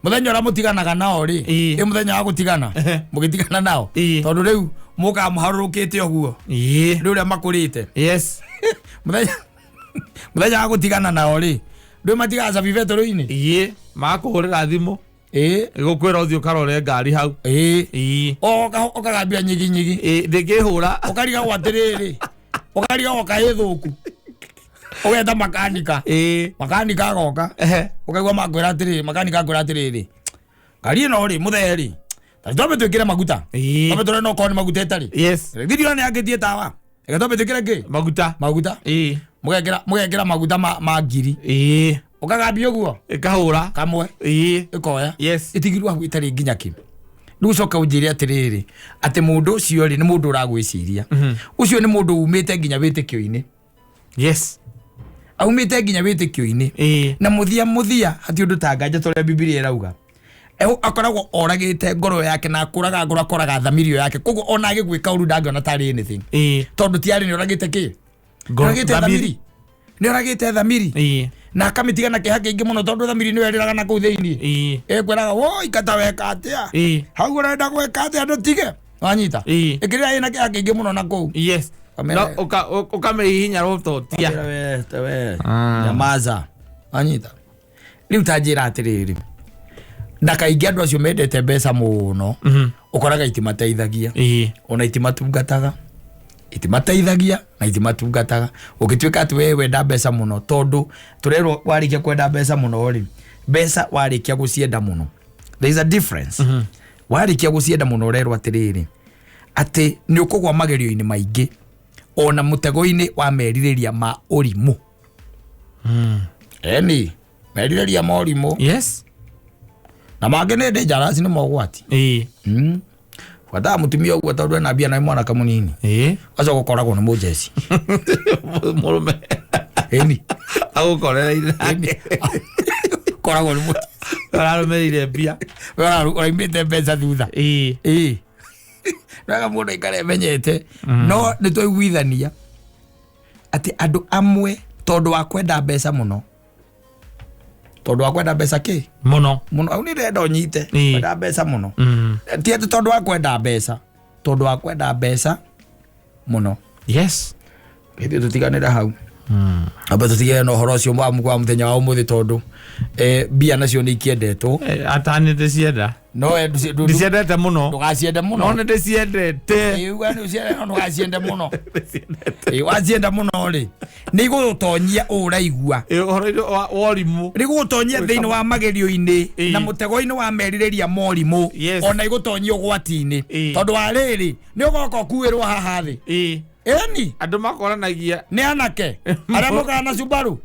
mũthenya ũrĩa mũtiganaga nao rĩ, ĩ mũthenya wa gũtigana, mũgĩtigana nao. Tondũ rĩu mũkaga mũharũrũkĩte ũguo. Rĩu ũrĩa makũrĩte. Mũthenya wa gũtigana nao rĩ, ndũĩ matigaga cabi betũrũ-inĩ? Makũhũrĩra thimũ. Ĩgũkwĩra ũthiĩ ũkarore ngari hau. O, ũkagambia nyigi nyigi. Ndĩngĩhũra. Ũkarigagwo atĩrĩrĩ, ũkarigagwo kaĩ thũku. Ũgeta makanika. Makanika agoka. Ũkaigua makwĩra atĩrĩrĩ, makanika akwĩra atĩrĩrĩ, ngari ĩno rĩ, mũthee rĩ, ta twambe twĩkĩre maguta. Twambe tũrore no korwo nĩ maguta ĩtarĩ. Githĩ ndiona nĩ yakĩtie tawa. Reke twambe twĩkĩre kĩ? Maguta. Maguta. Mũgekĩra maguta ma ngiri. Ũkagambia ũguo? Ĩkahũra. Kamwe. Ĩkoya. Ĩtigirwo hau ĩtarĩ nginya kĩ. Rĩu ũcoke ũnjĩre atĩrĩrĩ, atĩ mũndũ ũcio rĩ, nĩ mũndũ ũragwĩciria. Ũcio nĩ mũndũ umĩte nginya wĩtĩkio-inĩ. Aumĩte nginya wĩtĩkio-inĩ. Na mũthia mũthia hatirĩ ũndũ ta nganja ta ũrĩa Bibilia ĩrauga. Akoragwo oragĩte ngoro yake na akũraga ngoro, akoraga thamiri ĩyo yake. Koguo ona agĩgwĩka ũru ndangĩona tarĩ anything. Tondũ ti arĩ nĩ oragĩte kĩ? Ngoro, Nĩ oragĩte thamiri. thamiri. Nĩ oragĩte thamiri. Na akamĩtiga na kĩeha kĩingĩ mũno tondũ thamiri nĩyo ĩrĩraga na kũu thĩinĩ. Ĩkwĩraga, woi, kata weka atĩa? Hau ũrenda gwĩka atĩa ndũtige? Wanyita? Ĩkĩrĩra ĩna kĩeha kĩingĩ mũno na kũu. No ukamĩhihinya rũtotia. We we Ah. nyamaza anyita rĩu ta njĩra atĩrĩrĩ, na kaingĩ andũ acio mendete mbeca mũno, ũkoraga itimateithagia, ona itimatungataga, itimateithagia na itimatungataga. Ũngĩtuĩka atĩ we wenda mbeca mũno, tondũ tũrerwo warĩkia kwenda mbeca mũno rĩ, mbeca warĩkia gũcienda mũno, there is a difference. Warĩkia gũcienda mũno, ũrerwo atĩrĩrĩ, atĩ nĩ ũkũgwa magerio-inĩ maingĩ ona mũtego-inĩ wa merirĩria ma ũrimũ. Eni merirĩria ma ũrimũ. Na mangĩ nĩ dangerous, nĩ mogwati. Bataga mũtumia ũguo tondũ ena mbia na nĩ mwanake mũnini, acoka ũkoragwo nĩ mũjeci. Mũrũme Ĩni. agũkorereire. Koragwo nĩ mũjeci. Ararũmĩrĩire mbia. Ũraimĩte mbeca thutha. Ĩĩ, wega mũndũ aikare emenyete. No nĩ twaiguithania atĩ andũ amwe tondũ wa kwenda mbeca mũno, tondũ wa kwenda mbeca kĩ Mũno. mũno, au nĩ ndĩrenda ũnyite. Kwenda mbeca mũno, ti atĩ tondũ wa kwenda mbeca, tondũ wa kwenda mbeca mũno. Ithuĩ tũtiganĩre hau, amba tũtigane na ũhoro ũcio wa mũthenya wa ũmũthĩ, tondũ mbia nacio nĩ ikĩendetwo. Atani ndĩcienda. No we Ndĩciendete mũno. ndũgaciende No mũno. nĩ ndĩciendete. Ĩĩ, uga nĩ ũciende no ndũgaciende mũno. Ĩĩ, wacienda mũno rĩ, nĩ igũgũtonyia ũũ ũraigua. Ũhoro-inĩ wa ũrimũ. Nĩ igũgũtonyia thĩinĩ wa magerio-inĩ na mũtego-inĩ wa merirĩria ma ũrimũ, ona igũtonyia ũgwati-inĩ, tondũ wa rĩrĩ nĩ ũgoka ũkuĩrwo haha thĩ. Ĩni. Andũ makoranagia. Nĩ anake arĩa mũkaga na Subaru,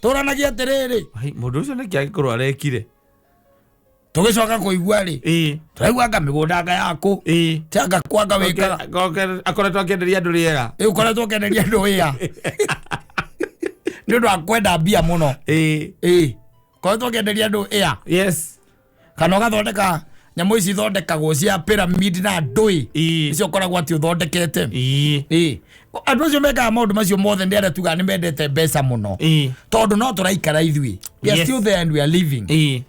tũranagia atĩrĩrĩ, Ai, mũndũ ũcio nĩkĩ angĩkorwo arekire? Tũgĩcoka kũigua rĩ, tũraigua anga mĩgũnda anga yaku, ti anga kwanga wĩkaga. Akoretwo akĩenderia andũ rĩera. Ĩ, ũkoretwo ũkĩenderia andũ wĩa nĩ ũndũ wa kwenda mbia mũno. Ĩ, ũkoretwo ũkĩenderia andũ ĩa, kana ũgathondeka nyamũ ici ithondekagwo cia pyramid na ndũĩ, icio ũkoragwo atĩ ũthondekete. Ĩ, andũ acio mekaga maũndũ macio mothe nĩ arĩa tugaga nĩ mendete mbeca mũno, tondũ no tũraikara ithuĩ, we are still there and we are living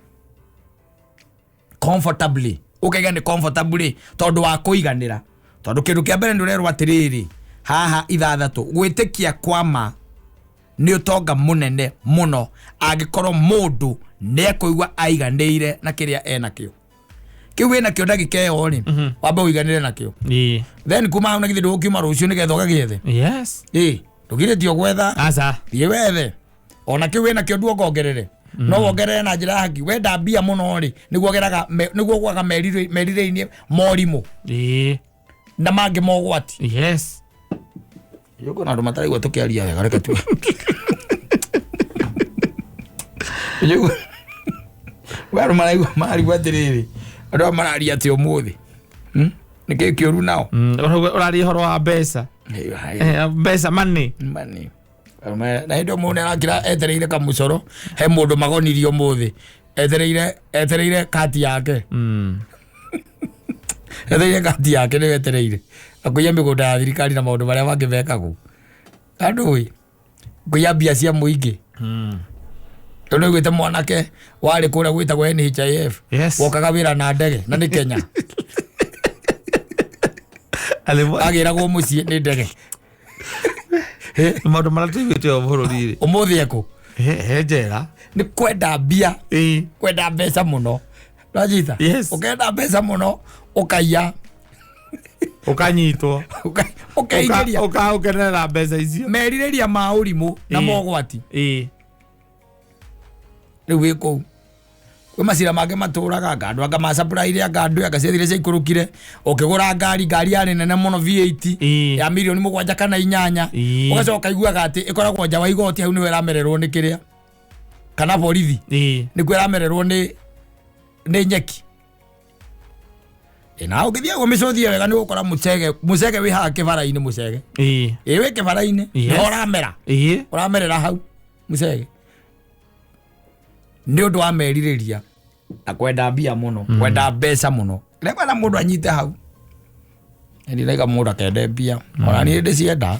comfortably. Ũkaiga nĩ comfortably tondũ wa kũiganĩra, tondũ kĩndũ kĩa mbere nĩ ũrerwo atĩrĩrĩ haha 6, gwĩtĩkia kwa ma nĩ ũtonga mũnene mũno angĩkorwo mũndũ nĩ ekũigua aiganĩire na kĩrĩa enakĩo. Kĩu wĩnakĩo ndagĩka ĩyo rĩ, wambe ũiganĩre nakĩo, then kuma hau na githĩ ndũgũkiuma rũciũ nĩgetha ũgagĩethe? Ĩ, ndũgirĩtio gwetha. Aca. Thiĩ wethe ona kĩu wĩnakĩo, nduongongerere, no wongerere na njĩra ya haki. Wenda mbia mũno rĩ, nĩguo geraga nĩguo gwaga merirĩinĩ morimũ na mangĩ mogwati. Yuko na andũ mataraigua tũkĩaria wega, reke tu. Yuko we andũ maraigua marigua atĩrĩrĩ, andũ aya mararia atĩ ũmũthĩ. Nĩ kĩĩ kĩũru nao? Ũraria ũhoro wa mbeca. Mbeca, money. Mani na hĩndĩ ĩyo mũndũ arakira etereire kamũcoro, he mũndũ magonirie ũmũthĩ etereire kati yake. Etereire kati yake, nĩwe etereire akũiya mĩgũnda ya thirikari na maũndũ marĩa mangĩ mekagwo andũ ĩ kũiya mbia cia mũingĩ. Rĩu nĩũiguĩte mwanake warĩ kũrĩa gwĩtagwo NHIF, wokaga wĩra na ndege na nĩ Kenya, agĩragwo mũciĩ nĩ ndege. Maũndũ marĩa tũiguĩte o bũrũri rĩ. Ũmũthĩ ekũ? He njera. Nĩ kwenda mbia. Kwenda mbeca mũno, rajita. Ũkenda mbeca mũno, ũkaiya. Ũkanyitwo. Ũkeingĩria Ũkenerera mbeca icio. Merirĩria ma ũrimũ na mogwati. Rĩu wĩ kũu kwĩ macira mangĩ matũraga, anga andũ anga macapuraire, anga andũ anga ciathire ciaikũrũkire, ũkĩgũra ngari, ngari yarĩ nene mũno, V8 ya mirioni 7 kana 8, ũgacoka ũkaiguaga atĩ ĩkoragwo nja wa igoti, hau nĩho ĩramererwo nĩ kĩrĩa kana borithi, nĩkuo ĩramererwo nĩ nyeki. Ĩ, na ũngĩthiĩ ũmĩcũthie wega nĩ ũgũkora mũcege, mũcege wĩ haha kĩbara-inĩ, mũcege ĩ wĩ kĩbara-inĩ, nĩho ũramera, ũramerera hau mũcege nĩ ũndũ wa merirĩria na kwenda mbia mũno, kwenda mbeca mũno. Rĩmwe na mũndũ anyite hau, ndĩraiga mũndũ akende mbia, ona niĩ ndĩcienda.